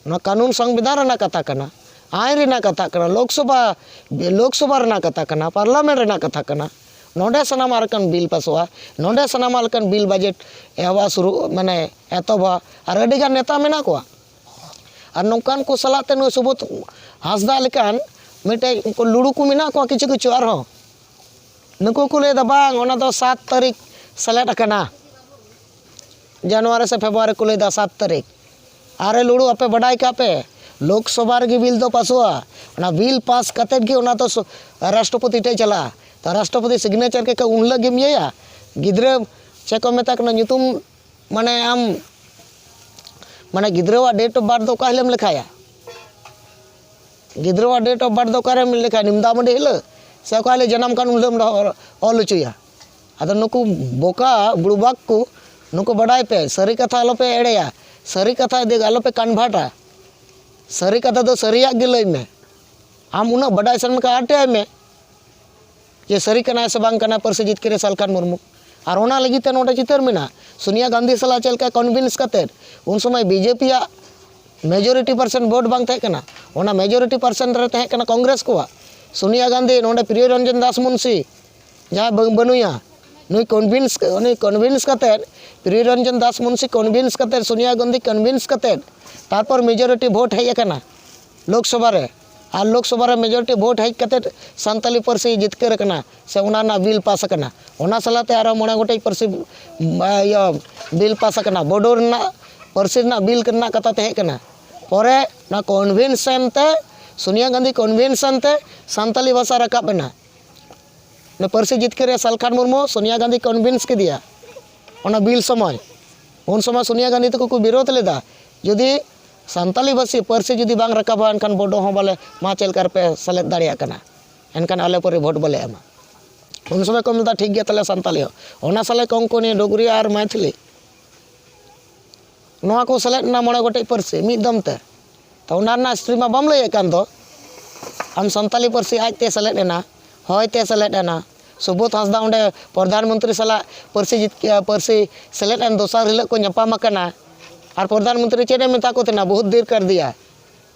ᱱᱚᱣᱟ ᱠᱟᱹᱱᱩᱱ ᱥᱚᱝᱵᱤᱫᱷᱟᱱ ᱨᱮᱱᱟᱜ ᱠᱟᱛᱷᱟ ᱠᱟᱱᱟ, ᱟᱭᱤᱱ ᱨᱮᱱᱟᱜ ᱠᱟᱛᱷᱟ ᱠᱟᱱᱟ, ᱞᱳᱠᱥᱚᱵᱷᱟ, ᱞᱳᱠᱥᱚᱵᱷᱟ ᱨᱮᱱᱟᱜ ᱠᱟᱛᱷᱟ ᱠᱟᱱᱟ, ᱯᱟᱨᱞᱟᱢᱮᱱᱴ ᱨᱮᱱᱟᱜ ᱠᱟᱛᱷᱟ ᱠᱟᱱᱟ᱾ ᱱᱚᱰᱮ ᱥᱟᱱᱟᱢᱟᱜ ᱞᱮᱠᱟᱱ ᱵᱤᱞ ᱯᱟᱥᱚᱜᱼᱟ, ᱱᱚᱰᱮ ᱥᱟᱱᱟᱢᱟᱜ ᱞᱮᱠᱟᱱ ᱵᱤᱞ ᱵᱟᱡᱮᱴ ᱮᱦᱚᱵᱟ ᱥᱩᱨᱩ, ᱢᱟᱱᱮ ᱮᱛᱚᱦᱚᱵᱟ᱾ ᱟᱨ ᱟᱹᱰᱤᱜᱟᱱ ᱱᱮᱛᱟ ᱢᱮᱱᱟᱜ ᱠᱚᱣᱟ᱾ ᱟᱨ ᱱᱚᱝᱠᱟᱱ ᱠᱚ ᱥᱟᱞᱟᱜ ᱛᱮ ᱱᱩᱭ ᱥᱩᱵᱳᱫᱷ ᱦᱟᱸᱥᱫᱟ ᱞᱮᱠᱟᱱ ᱢᱤᱫᱴᱮᱡ ᱩᱱᱠᱩ ᱞᱩᱲᱩ ᱠᱚ ᱢᱮᱱᱟᱜ ᱠᱚᱣᱟ ᱠᱤᱪᱷᱩ ᱠᱤᱪᱷᱩ ᱟᱨᱦᱚᱸ᱾ ᱱᱩᱠᱩ ᱠᱚ ᱞᱟᱹᱭᱫᱟ, "ᱵᱟᱝ, ᱚᱱᱟ ᱫᱚ ᱥᱟᱛ ᱛᱟᱹᱨᱤᱠᱷ ᱥᱮᱞᱮᱫ ᱟᱠᱟᱱᱟ, ᱡᱟᱱᱩᱣᱟᱨᱤ ᱥᱮ ᱯᱷᱮᱵᱽᱨᱩᱣᱟᱨᱤ ᱠᱚ ᱞᱟᱹᱭᱫᱟ, ᱥᱟᱛ ᱛᱟᱹᱨᱤᱠᱷ᱾" ᱟᱨᱮ ᱞᱩᱲᱩ, ᱟᱯᱮ ᱵᱟᱰᱟᱭ ᱠᱟᱜ ᱯᱮ, ᱞᱳᱠᱥᱚᱵᱷᱟ ᱨᱮᱜᱮ ᱵᱤᱞ ᱫᱚ ᱯᱟᱥᱚᱜᱼᱟ᱾ ᱚᱱᱟ ᱵᱤᱞ ᱯᱟᱥ ᱠᱟᱛᱮᱫ ᱜᱮ ᱚᱱᱟ ᱫᱚ ᱥᱚ-, ᱨᱟᱥᱴᱨᱚᱯᱚᱛᱤ ᱴᱷᱮᱡ ᱪᱟᱞᱟᱜᱼᱟ᱾ ᱛᱚ ᱨᱟᱥᱴᱨᱚᱯᱚᱛᱤ ᱥᱤᱜᱽᱱᱮᱪᱟᱨ ᱠᱮᱫ ᱠᱷᱟᱱ ᱩᱱ ᱦᱤᱞᱳᱜ ᱜᱮᱢ ᱤᱭᱟᱹᱭᱟ᱾ ᱜᱤᱫᱽᱨᱟᱹ ᱪᱮᱫ ᱠᱚ ᱢᱮᱛᱟ ᱠᱚ ᱠᱟᱱᱟ, ᱧᱩᱛᱩᱢ, ᱢᱟᱱᱮ ᱟᱢ, ᱢᱟᱱᱮ ᱜᱤᱫᱽᱨᱟᱹᱣᱟᱜ date of birth ᱫᱚ ᱚᱠᱟ ᱦᱤᱞᱳᱜ ᱮᱢ ᱞᱮᱠᱷᱟᱭᱟ? ᱜᱤᱫᱽᱨᱟᱹᱣᱟᱜ date of birth ᱫᱚ ᱚᱠᱟᱨᱮᱢ ᱞᱮᱠᱷᱟᱭᱟ? ᱱᱤᱢᱫᱟ ᱢᱟᱹᱰᱤ ᱦᱤᱞᱳᱜ ᱥᱮ ᱚᱠᱟ ᱦᱤᱞᱳᱜ ᱡᱟᱱᱟᱢ ᱠᱟᱱ ᱩᱱ ᱦᱤᱞᱳᱜ ᱮᱢ ᱚᱞ ᱦᱚᱪᱚᱭᱟ? ᱟᱫᱚ ᱱᱩᱠᱩ ᱵᱚᱠᱟ ᱵᱩᱲᱵᱟᱠ ᱠᱚ, ᱱᱩᱠᱩ ᱵᱟᱰᱟᱭ ᱯᱮ, ᱥᱟᱹᱨᱤ ᱠᱟᱛᱷᱟ ᱟᱞᱚᱯᱮ ᱮᱲᱮᱭᱟ, ᱥᱟᱹᱨᱤ ᱠᱟᱛᱷᱟ ᱤᱫᱤ ᱟᱞᱚᱯᱮ ᱠᱚᱱᱵᱷᱟᱨᱴᱟ᱾ ᱥᱟᱹᱨᱤ ᱠᱟᱛᱷᱟ ᱫᱚ ᱥᱟᱹᱨᱤᱭᱟᱜ ᱜᱮ ᱞᱟᱹᱭ ᱢᱮ᱾ ᱟᱢ ᱩᱱᱟᱹᱜ ᱵᱟᱰᱟᱭ ᱥᱟᱱᱟ ᱢᱮ ᱠᱷᱟᱱ ᱟᱨ ᱴᱷᱮᱡ ᱟᱭ ᱢᱮ ᱡᱮ ᱥᱟᱹᱨᱤ ᱠᱟᱱᱟᱭ ᱥᱮ ᱵᱟᱝ ᱠᱟᱱᱟᱭ ᱯᱟᱹᱨᱥᱤ ᱡᱤᱛᱠᱟᱹᱨᱤᱭᱟᱹ ᱥᱟᱞᱠᱷᱟᱱ ᱢᱩᱨᱢᱩ᱾ ᱟᱨ ᱚᱱᱟ ᱞᱟᱹᱜᱤᱫ ᱛᱮ ᱱᱚᱰᱮ ᱪᱤᱛᱟᱹᱨ ᱢᱮᱱᱟᱜᱼᱟ, ᱥᱳᱱᱤᱭᱟ ᱜᱟᱱᱫᱷᱤ ᱥᱟᱞᱟᱜ ᱪᱮᱫ ᱞᱮᱠᱟ ᱠᱚᱱᱵᱷᱤᱱᱥ ᱠᱟᱛᱮᱫ ᱩᱱ ᱥᱚᱢᱚᱭ ᱵᱤᱡᱮᱯᱤᱭᱟᱜ ᱢᱮᱡᱚᱨᱤᱴᱤ ᱯᱟᱨᱥᱮᱱᱴ ᱵᱷᱳᱴ ᱵᱟᱝ ᱛᱟᱦᱮᱸ ᱠᱟᱱᱟ, ᱚᱱᱟ ᱢᱮᱡᱚᱨᱤᱴᱤ ᱯᱟᱨᱥᱮᱱᱴ ᱨᱮ ᱛᱟᱦᱮᱸ ᱠᱟᱱᱟ ᱠᱚᱝᱜᱨᱮᱥ ᱠᱚᱣᱟᱜ᱾ ᱥᱳᱱᱤᱭᱟ ᱜᱟᱱᱫᱷᱤ ᱱᱚᱰᱮ ᱯᱨᱤᱭᱚ ᱨᱚᱧᱡᱚᱱ ᱫᱟᱥ ᱢᱩᱱᱥᱤ, ᱡᱟᱦᱟᱸᱭ ᱵᱟᱹ-, ᱵᱟᱹᱱᱩᱭᱟ, ᱱᱩᱭ ᱠᱚᱱᱵᱷᱤᱱᱥ, ᱩᱱᱤ ᱠᱚᱱᱵᱷᱤᱱᱥ ᱠᱟᱛᱮᱫ, ᱯᱨᱤᱭᱚ ᱨᱚᱧᱡᱚᱱ ᱫᱟᱥ ᱢᱩᱱᱥᱤ ᱠᱚᱱᱵᱷᱤᱱᱥ ᱠᱟᱛᱮᱫ, ᱥᱳᱱᱤᱭᱟ ᱜᱟᱱᱫᱷᱤ ᱠᱚᱱᱵᱷᱤᱱᱥ ᱠᱟᱛᱮᱫ, ᱛᱟᱨᱯᱚᱨ ᱢᱮᱡᱚᱨᱤᱴᱤ ᱵᱷᱳᱴ ᱦᱮᱡ ᱟᱠᱟᱱᱟ ᱞᱳᱠᱥᱚᱵᱷᱟ ᱨᱮ᱾ ᱟᱨ ᱞᱳᱠᱥᱚᱵᱷᱟ ᱨᱮ ᱢᱮᱡᱚᱨᱤᱴᱤ ᱵᱷᱳᱴ ᱦᱮᱡ ᱠᱟᱛᱮᱫ ᱥᱟᱱᱛᱟᱞᱤ ᱯᱟᱹᱨᱥᱤ ᱡᱤᱛᱠᱟᱹᱨ ᱟᱠᱟᱱᱟ, ᱥᱮ ᱚᱱᱟ ᱨᱮᱱᱟᱜ ᱵᱤᱞ ᱯᱟᱥ ᱟᱠᱟᱱᱟ᱾ ᱚᱱᱟ ᱥᱟᱞᱟᱜ ᱛᱮ ᱟᱨᱚ ᱢᱚᱬᱮ ᱜᱚᱴᱮᱡ ᱯᱟᱹᱨᱥᱤ, ᱤᱭᱟᱹ, ᱵᱤᱞ ᱯᱟᱥ ᱟᱠᱟᱱᱟ, ᱵᱳᱰᱳ ᱨᱮᱱᱟᱜ ᱯᱟᱹᱨᱥᱤ ᱨᱮᱱᱟᱜ ᱵᱤᱞ ᱨᱮᱱᱟᱜ ᱠᱟᱛᱷᱟ ᱛᱟᱦᱮᱸ ᱠᱟᱱᱟ᱾ ᱯᱚᱨᱮ ᱚᱱᱟ ᱠᱚᱱᱵᱷᱤᱱᱥ ᱮᱱᱛᱮ, ᱥᱳᱱᱤᱭᱟ ᱜᱟᱱᱫᱷᱤ ᱠᱚᱱᱵᱷᱤᱱᱥ ᱮᱱᱛᱮ ᱥᱟᱱᱛᱟᱞᱤ ᱵᱷᱟᱥᱟ ᱨᱟᱠᱟᱵ ᱮᱱᱟ᱾ ᱚᱱᱟ ᱯᱟᱹᱨᱥᱤ ᱡᱤᱛᱠᱟᱹᱨᱤᱭᱟᱹ ᱥᱟᱞᱠᱷᱟᱱ ᱢᱩᱨᱢᱩ ᱥᱳᱱᱤᱭᱟ ᱜᱟᱱᱫᱷᱤ ᱠᱚᱱᱵᱷᱤᱱᱥ ᱠᱮᱫᱮᱭᱟ ᱚᱱᱟ ᱵᱤᱞ ᱥᱚᱢᱚᱭ᱾ ᱩᱱ ᱥᱚᱢᱚᱭ ᱥᱳᱱᱤᱭᱟ ᱜᱟᱱᱫᱷᱤ ᱛᱟᱠᱚ ᱠᱚ ᱵᱤᱨᱳᱫᱷ ᱞᱮᱫᱟ, ᱡᱩᱫᱤ ᱥᱟᱱᱛᱟᱞᱤ ᱵᱷᱟᱹᱥᱤ ᱯᱟᱹᱨᱥᱤ ᱡᱩᱫᱤ ᱵᱟᱝ ᱨᱟᱠᱟᱵᱟ, ᱮᱱᱠᱷᱟᱱ ᱵᱳᱰᱳ ᱦᱚᱸ ᱵᱟᱞᱮ, ᱢᱟ ᱪᱮᱫ ᱞᱮᱠᱟ ᱨᱮᱯᱮ ᱥᱮᱞᱮᱫ ᱫᱟᱲᱮᱭᱟᱜ ᱠᱟᱱᱟ, ᱮᱱᱠᱷᱟᱱ ᱟᱞᱮ ᱯᱚᱨᱮ ᱵᱷᱳᱴ ᱵᱟᱞᱮ ᱮᱢᱟ᱾ ᱩᱱ ᱥᱚᱢᱚᱭ ᱠᱚ ᱢᱮᱱᱫᱟ, "ᱴᱷᱤᱠ ᱜᱮᱭᱟ, ᱛᱟᱦᱞᱮ ᱥᱟᱱᱛᱟᱞᱤ ᱦᱚᱸ᱾" ᱚᱱᱟ ᱥᱟᱞᱟᱜ ᱠᱚᱝᱠᱚᱱᱤ, ᱰᱳᱜᱽᱨᱤ ᱟᱨ ᱢᱟᱭᱛᱷᱤᱞᱤ, ᱱᱚᱣᱟ ᱠᱚ ᱥᱮᱞᱮᱫ ᱮᱱᱟ ᱢᱚᱬᱮ ᱜᱚᱴᱮᱡ ᱯᱟᱹᱨᱥᱤ ᱢᱤᱫ ᱫᱚᱢ ᱛᱮ᱾ ᱛᱚ ᱚᱱᱟ ᱨᱮᱱᱟᱜ ᱦᱤᱥᱴᱨᱤ ᱢᱟ ᱵᱟᱢ ᱞᱟᱹᱭᱮᱫ ᱠᱟᱱ ᱫᱚ᱾ ᱟᱢ ᱥᱟᱱᱛᱟᱞᱤ ᱯᱟᱹᱨᱥᱤ ᱟᱡᱛᱮ ᱥᱮᱞᱮᱫ ᱮᱱᱟ, ᱦᱚᱭᱛᱮ ᱥᱮᱞᱮᱫ ᱮᱱᱟ, ᱥᱩᱵᱳᱫᱷ ᱦᱟᱸᱥᱫᱟ ᱚᱸᱰᱮ ᱯᱨᱚᱫᱷᱟᱱ ᱢᱚᱱᱛᱨᱤ ᱥᱟᱞᱟᱜ ᱯᱟᱹᱨᱥᱤ ᱡᱤᱛ-, ᱯᱟᱹᱨᱥᱤ ᱥᱮᱞᱮᱫ ᱮᱱ ᱫᱚᱥᱟᱨ ᱦᱤᱞᱳᱜ ᱠᱚ ᱧᱟᱯᱟᱢ ᱟᱠᱟᱱᱟ᱾ ᱟᱨ ᱯᱨᱚᱫᱷᱟᱱ ᱢᱚᱱᱛᱨᱤ ᱪᱮᱫ ᱮ ᱢᱮᱛᱟ ᱠᱚ ᱛᱟᱦᱮᱱᱟ? "ᱵᱚᱦᱩᱛ ᱫᱮᱨ ᱠᱟᱨ ᱫᱤᱭᱟ,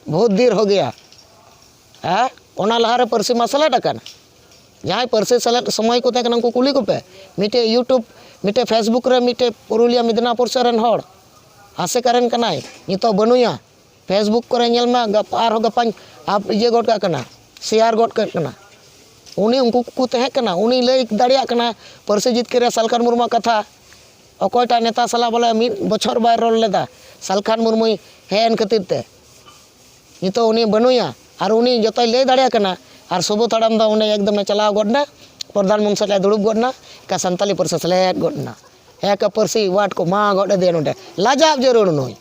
ᱵᱚᱦᱩᱛ ᱫᱮᱨ ᱦᱳ ᱜᱮᱭᱟ᱾" ᱦᱮᱸ, ᱚᱱᱟ ᱞᱟᱦᱟᱨᱮ ᱯᱟᱹᱨᱥᱤ ᱢᱟ ᱥᱮᱞᱮᱫ ᱟᱠᱟᱱᱟ᱾ ᱡᱟᱦᱟᱸᱭ ᱯᱟᱹᱨᱥᱤ ᱥᱮᱞᱮᱫ ᱥᱚᱢᱚᱭ ᱠᱚ ᱛᱟᱦᱮᱸ ᱠᱟᱱᱟ, ᱩᱱᱠᱩ ᱠᱩᱞᱤ ᱠᱚᱯᱮ᱾ ᱢᱤᱫᱴᱮᱡ YouTube, ᱢᱤᱫᱴᱮᱡ Facebook ᱨᱮ ᱢᱤᱫᱴᱮᱡ ᱯᱩᱨᱩᱞᱤᱭᱟᱹ ᱢᱮᱫᱽᱱᱟᱯᱩᱨ ᱥᱮᱫ ᱨᱮᱱ ᱦᱚᱲ ᱟᱥᱮᱠᱟ ᱨᱮᱱ ᱠᱟᱱᱟᱭ, ᱱᱤᱛᱚᱜ ᱵᱟᱹᱱᱩᱭᱟ᱾ Facebook ᱠᱚᱨᱮ ᱧᱮᱞ ᱢᱮ, ᱜᱟᱯ-, ᱟᱨᱦᱚᱸ ᱜᱟᱯᱟᱧ ᱟᱯ-, ᱤᱭᱟᱹ ᱜᱚᱫ ᱠᱟᱜ ᱠᱟᱱᱟ, ᱥᱮᱭᱟᱨ ᱜᱚᱫ ᱠᱟᱜ ᱠᱟᱱᱟ᱾ ᱩᱱᱤ ᱩᱱᱠᱩ ᱠᱚᱠᱚ ᱛᱟᱦᱮᱸ ᱠᱟᱱᱟ, ᱩᱱᱤ ᱞᱟᱹᱭ ᱫᱟᱲᱮᱭᱟᱜ ᱠᱟᱱᱟ ᱯᱟᱹᱨᱥᱤ ᱡᱤᱛᱠᱟᱹᱨ ᱨᱮ ᱥᱟᱞᱠᱷᱟᱱ ᱢᱩᱨᱢᱩᱣᱟᱜ ᱠᱟᱛᱷᱟ᱾ ᱚᱠᱚᱭᱴᱟᱜ ᱱᱮᱛᱟ ᱥᱟᱞᱟᱜ ᱵᱚᱞᱮ ᱢᱤᱫ ᱵᱚᱪᱷᱚᱨ ᱵᱟᱭ ᱨᱚᱲ ᱞᱮᱫᱟ, ᱥᱟᱞᱠᱷᱟᱱ ᱢᱩᱨᱢᱩᱭ ᱦᱮᱡ ᱮᱱ ᱠᱷᱟᱹᱛᱤᱨ ᱛᱮ ᱱᱤᱛᱚᱜ ᱩᱱᱤ ᱵᱟᱹᱱᱩᱭᱟ᱾ ᱟᱨ ᱩᱱᱤ ᱡᱚᱛᱚᱭ ᱞᱟᱹᱭ ᱫᱟᱲᱮᱭᱟᱜ ᱠᱟᱱᱟ᱾ ᱟᱨ ᱥᱩᱵᱳᱫᱷ ᱦᱟᱲᱟᱢ ᱫᱚ ᱚᱸᱰᱮ ᱮᱠᱫᱚᱢᱮ ᱪᱟᱞᱟᱣ ᱜᱚᱫ ᱮᱱᱟ, ᱯᱨᱚᱫᱷᱟᱱ ᱢᱚᱱᱛᱨᱤ ᱥᱟᱞᱟᱜ ᱮ ᱫᱩᱲᱩᱵ ᱜᱚᱫ ᱮᱱᱟ, ᱮᱠᱟ ᱥᱟᱱᱛᱟᱞᱤ ᱯᱟᱹᱨᱥᱤ ᱥᱮᱞᱮᱫ ᱜᱚᱫ ᱮᱱᱟ, ᱮᱠᱟ ᱯᱟᱹᱨᱥᱤ ᱣᱟᱨᱰ ᱠᱚ ᱢᱟ ᱜᱚᱫ ᱟᱫᱮᱭᱟ ᱱᱚᱸᱰᱮ᱾ ᱞᱟᱡᱟᱣ ᱡᱟᱹᱨᱩᱲ ᱱᱩᱭ,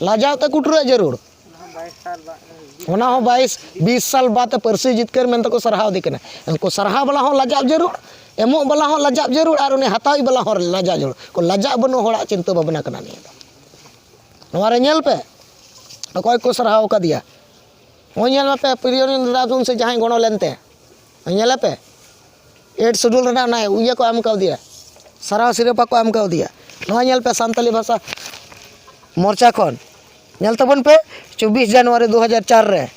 ᱞᱟᱡᱟᱣ ᱛᱮ ᱠᱩᱴᱨᱟᱹᱜ ᱡᱟᱹᱨᱩᱲ᱾ ᱚᱱᱟ ᱦᱚᱸ ᱵᱟᱭᱤᱥ, ᱵᱤᱥ ᱥᱟᱞ ᱵᱟᱫ ᱯᱟᱹᱨᱥᱤ ᱡᱤᱛᱠᱟᱹᱨ ᱢᱮᱱᱛᱮ ᱠᱚ ᱥᱟᱨᱦᱟᱣ ᱮᱫᱮ ᱠᱟᱱᱟ᱾ ᱩᱱᱠᱩ ᱥᱟᱨᱦᱟᱣ ᱵᱟᱞᱟ ᱦᱚᱸ ᱞᱟᱡᱟᱜ ᱡᱟᱹᱨᱩᱲ, ᱮᱢᱚᱜ ᱵᱟᱞᱟ ᱦᱚᱸ ᱞᱟᱡᱟᱜ ᱡᱟᱹᱨᱩᱲ, ᱟᱨ ᱩᱱᱤ ᱦᱟᱛᱟᱣᱤᱡ ᱵᱟᱞᱟ ᱦᱚᱸ ᱞᱟᱡᱟᱜ ᱡᱟᱹᱨᱩᱲ᱾ ᱠᱚ ᱞᱟᱡᱟᱜ ᱵᱟᱹᱱᱩᱜ ᱦᱚᱲᱟᱜ ᱪᱤᱱᱛᱟᱹ ᱵᱷᱟᱵᱽᱱᱟ ᱠᱟᱱᱟ ᱱᱤᱭᱟᱹ ᱫᱚ᱾ ᱱᱚᱣᱟ ᱨᱮ ᱧᱮᱞ ᱯᱮ, ᱚᱠᱚᱭ ᱠᱚ ᱥᱟᱨᱦᱟᱣ ᱟᱠᱟᱫᱮᱭᱟ᱾ ᱱᱚᱜᱼᱚᱭ ᱧᱮᱞ ᱢᱮᱯᱮ, ᱯᱨᱤᱭᱚᱨᱚᱧᱡᱚᱱ ᱫᱟᱫᱟ ᱥᱮ ᱡᱟᱦᱟᱸᱭ ᱜᱚᱲᱚ ᱞᱮᱱᱛᱮ, ᱧᱮᱞᱮᱯᱮ, ᱮᱭᱤᱴ ᱥᱤᱰᱩᱞ ᱨᱮᱱᱟᱜ ᱚᱱᱟ ᱤᱭᱟᱹ ᱠᱚ ᱮᱢ ᱠᱟᱣᱫᱮᱭᱟ, ᱥᱟᱨᱦᱟᱣ ᱥᱤᱨᱯᱟᱹ ᱠᱚ ᱮᱢ ᱠᱟᱣᱫᱮᱭᱟ᱾ ᱱᱚᱣᱟ ᱧᱮᱞ ᱯᱮ, ᱥᱟᱱᱛᱟᱞᱤ ᱵᱷᱟᱥᱟ ᱢᱳᱨᱪᱟ ᱠᱷᱚᱱ, ᱧᱮᱞ ᱛᱟᱵᱚᱱ ᱯᱮ, ᱪᱚᱵᱵᱤᱥ ᱡᱟᱱᱩᱣᱟᱨᱤ ᱫᱩ ᱦᱟᱡᱟᱨ ᱪᱟᱨ ᱨᱮ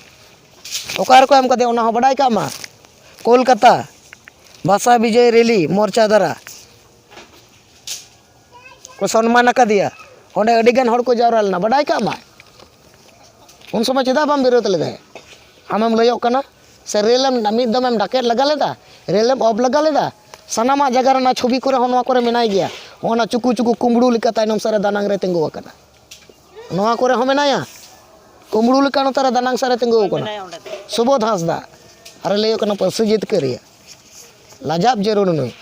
ᱚᱠᱟ ᱨᱮᱠᱚ ᱮᱢ ᱠᱟᱫᱮᱭᱟ, ᱚᱱᱟ ᱦᱚᱸ ᱵᱟᱰᱟᱭ ᱠᱟᱜ ᱢᱟ᱾ ᱠᱳᱞᱠᱟᱛᱟ, ᱵᱷᱟᱥᱟ ᱵᱤᱡᱚᱭ ᱨᱮᱞᱤ ᱢᱳᱨᱪᱟ ᱫᱟᱨᱟ ᱠᱚ ᱥᱚᱱᱢᱟᱱ ᱟᱠᱟᱫᱮᱭᱟ᱾ ᱚᱸᱰᱮ ᱟᱹᱰᱤ ᱜᱟᱱ ᱦᱚᱲ ᱠᱚ ᱡᱟᱣᱨᱟ ᱞᱮᱱᱟ, ᱵᱟᱰᱟᱭ ᱠᱟᱜ ᱢᱟ᱾ ᱩᱱ ᱥᱚᱢᱚᱭ ᱪᱮᱫᱟᱜ ᱵᱟᱢ ᱵᱤᱨᱳᱫ ᱞᱮᱫᱟ? ᱟᱢᱮᱢ ᱞᱟᱹᱭᱚᱜ ᱠᱟᱱᱟ ᱥᱮ ᱨᱮᱞ ᱮᱢ ᱢᱤᱫ ᱫᱚᱢᱮᱢ ᱰᱟᱠᱮᱛ ᱞᱟᱜᱟ ᱞᱮᱫᱟ, ᱨᱮᱞ ᱮᱢ ᱚᱯᱷ ᱞᱟᱜᱟ ᱞᱮᱫᱟ, ᱥᱟᱱᱟᱢᱟᱜ ᱡᱟᱭᱜᱟ ᱨᱮ ᱚᱱᱟ ᱪᱷᱚᱵᱤ ᱠᱚᱨᱮ ᱦᱚᱸ ᱱᱚᱣᱟ ᱠᱚᱨᱮ ᱢᱮᱱᱟᱭ ᱜᱮᱭᱟ᱾ ᱚᱱᱟ ᱪᱩᱠᱩ ᱪᱩᱠᱩ ᱠᱩᱢᱵᱽᱲᱩ ᱞᱮᱠᱟ ᱛᱟᱭᱱᱚᱢ ᱥᱮᱫ ᱨᱮ ᱫᱟᱱᱟᱝ ᱨᱮ ᱛᱤᱸᱜᱩ ᱟᱠᱟᱱᱟ᱾ ᱱᱚᱣᱟ ᱠᱚᱨᱮ ᱦᱚᱸ ᱢᱮᱱᱟᱭᱟ, ᱠᱩᱢᱵᱽᱲᱩ ᱞᱮᱠᱟ ᱱᱚᱛᱮ ᱨᱮ ᱫᱟᱱᱟᱝ ᱥᱮᱫ ᱨᱮ ᱛᱤᱸᱜᱩ ᱟᱠᱟᱱᱟ᱾ ᱢᱮᱱᱟᱭᱟ ᱚᱸᱰᱮ ᱫᱚ᱾ ᱥᱩᱵᱳᱫᱷ ᱦᱟᱸᱥᱫᱟ, ᱟᱨᱮ ᱞᱟᱹᱭᱚᱜ ᱠᱟᱱᱟ ᱯᱟᱹᱨᱥᱤ ᱡᱤᱛᱠᱟᱹᱨᱤᱭᱟᱹ᱾ ᱞᱟᱡᱟᱵ ᱡᱟᱹᱨᱩᱲ ᱱᱩᱭ᱾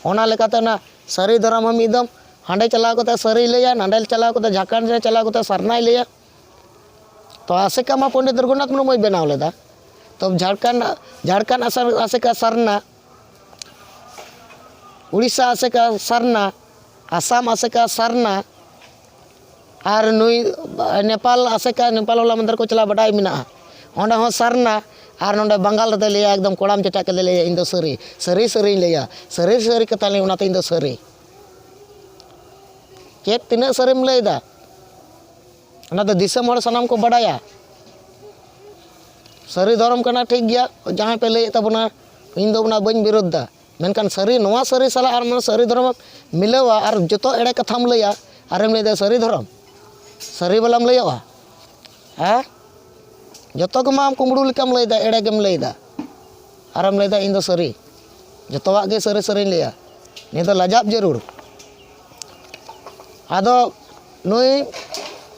ᱚᱱᱟ ᱞᱮᱠᱟᱛᱮ ᱚᱱᱟ ᱥᱟᱹᱨᱤ ᱫᱷᱚᱨᱚᱢ ᱦᱚᱸ ᱢᱤᱫ ᱫᱚᱢ ᱦᱟᱸᱰᱮ ᱪᱟᱞᱟᱣ ᱠᱟᱛᱮ ᱥᱟᱹᱨᱤᱭ ᱞᱟᱹᱭᱟ, ᱱᱟᱸᱰᱮ ᱪᱟᱞᱟᱣ ᱠᱟᱛᱮ ᱡᱷᱟᱲᱠᱷᱚᱸᱰ ᱨᱮ ᱪᱟᱞᱟᱣ ᱠᱟᱛᱮ ᱥᱟᱨᱱᱟᱭ ᱞᱟᱹᱭᱟ᱾ ᱛᱚ ᱟᱥᱮᱠᱟ ᱢᱟ ᱯᱚᱱᱰᱤᱛ ᱨᱚᱜᱷᱩᱱᱟᱛᱷ ᱢᱩᱨᱢᱩᱭ ᱵᱮᱱᱟᱣ ᱞᱮᱫᱟ᱾ ᱛᱚ ᱡᱷᱟᱲᱠᱷᱚᱸᱰ, ᱡᱷᱟᱲᱠᱷᱚᱸᱰ ᱟᱥᱟ-, ᱟᱥᱮᱠᱟ ᱥᱟᱨᱱᱟ, ᱩᱲᱤᱥᱥᱟ ᱟᱥᱮᱠᱟ ᱥᱟᱨᱱᱟ, ᱟᱥᱟᱢ ᱟᱥᱮᱠᱟ ᱥᱟᱨᱱᱟ, ᱟᱨ ᱱᱩᱭ ᱱᱮᱯᱟᱞ ᱟᱥᱮᱠᱟ, ᱱᱮᱯᱟᱞ ᱦᱚᱞᱟ ᱢᱟᱫᱷᱮᱨ ᱠᱚ ᱪᱟᱞᱟᱣ, ᱵᱟᱰᱟᱭ ᱢᱮᱱᱟᱜᱼᱟ, ᱚᱸᱰᱮ ᱦᱚᱸ ᱥᱟᱨᱱᱟ᱾ ᱟᱨ ᱱᱚᱰᱮ ᱵᱟᱝᱜᱟᱞ ᱨᱮᱫᱚᱭ ᱞᱟᱹᱭᱟ, ᱮᱠᱫᱚᱢ ᱠᱚᱲᱟᱢ ᱪᱮᱴᱟᱜ ᱠᱟᱛᱮ ᱞᱟᱹᱭᱟ, "ᱤᱧ ᱫᱚ ᱥᱟᱹᱨᱤ, ᱥᱟᱹᱨᱤ, ᱥᱟᱹᱨᱤᱧ ᱞᱟᱹᱭᱟ, ᱥᱟᱹᱨᱤ, ᱥᱟᱹᱨᱤ ᱠᱟᱛᱷᱟ ᱞᱟᱹᱭ, ᱚᱱᱟᱛᱮ ᱤᱧ ᱫᱚ ᱥᱟᱹᱨᱤ᱾" ᱪᱮᱫ ᱛᱤᱱᱟᱹᱜ ᱥᱟᱹᱨᱤᱢ ᱞᱟᱹᱭᱫᱟ? ᱚᱱᱟ ᱫᱚ ᱫᱤᱥᱚᱢ ᱦᱚᱲ ᱥᱟᱱᱟᱢ ᱠᱚ ᱵᱟᱰᱟᱭᱟ᱾ ᱥᱟᱹᱨᱤ ᱫᱷᱚᱨᱚᱢ ᱠᱟᱱᱟ, ᱴᱷᱤᱠ ᱜᱮᱭᱟ, ᱡᱟᱦᱟᱸᱭ ᱯᱮ ᱞᱟᱹᱭᱮᱫ ᱛᱟᱵᱚᱱᱟ, ᱤᱧ ᱫᱚ ᱚᱱᱟ ᱵᱟᱹᱧ ᱵᱤᱨᱳᱫᱷ ᱫᱟ᱾ ᱢᱮᱱᱠᱷᱟᱱ ᱥᱟᱹᱨᱤ, ᱱᱚᱣᱟ ᱥᱟᱹᱨᱤ ᱥᱟᱞᱟᱜ ᱟᱨ ᱱᱚᱣᱟ ᱥᱟᱹᱨᱤ ᱫᱷᱚᱨᱚᱢ ᱢᱤᱞᱟᱹᱣᱟ ᱟᱨ ᱡᱚᱛᱚ ᱮᱲᱮ ᱠᱟᱛᱷᱟᱢ ᱞᱟᱹᱭᱟ, ᱟᱨᱮᱢ ᱞᱟᱹᱭᱫᱟ ᱥᱟᱹᱨᱤ ᱫᱷᱚᱨᱚᱢ, ᱥᱟᱹᱨᱤ ᱵᱟᱞᱟᱢ ᱞᱟᱹᱭᱚᱜᱼᱟ? ᱦᱮᱸ? ᱡᱚᱛᱚ ᱜᱮᱢᱟ ᱟᱢ ᱠᱩᱢᱵᱽᱲᱩ ᱞᱮᱠᱟᱢ ᱞᱟᱹᱭᱫᱟ, ᱮᱲᱮ ᱜᱮᱢ ᱞᱟᱹᱭᱫᱟ᱾ ᱟᱨᱮᱢ ᱞᱟᱹᱭᱫᱟ ᱤᱧ ᱫᱚ ᱥᱟᱹᱨᱤ, ᱡᱚᱛᱚᱣᱟᱜ ᱜᱮ ᱥᱟᱹᱨᱤ ᱥᱟᱹᱨᱤᱧ ᱞᱟᱹᱭᱟ᱾ ᱱᱤᱭᱟᱹ ᱫᱚ ᱞᱟᱡᱟᱵ ᱡᱟᱹᱨᱩᱲ᱾ ᱟᱫᱚ ᱱᱩᱭ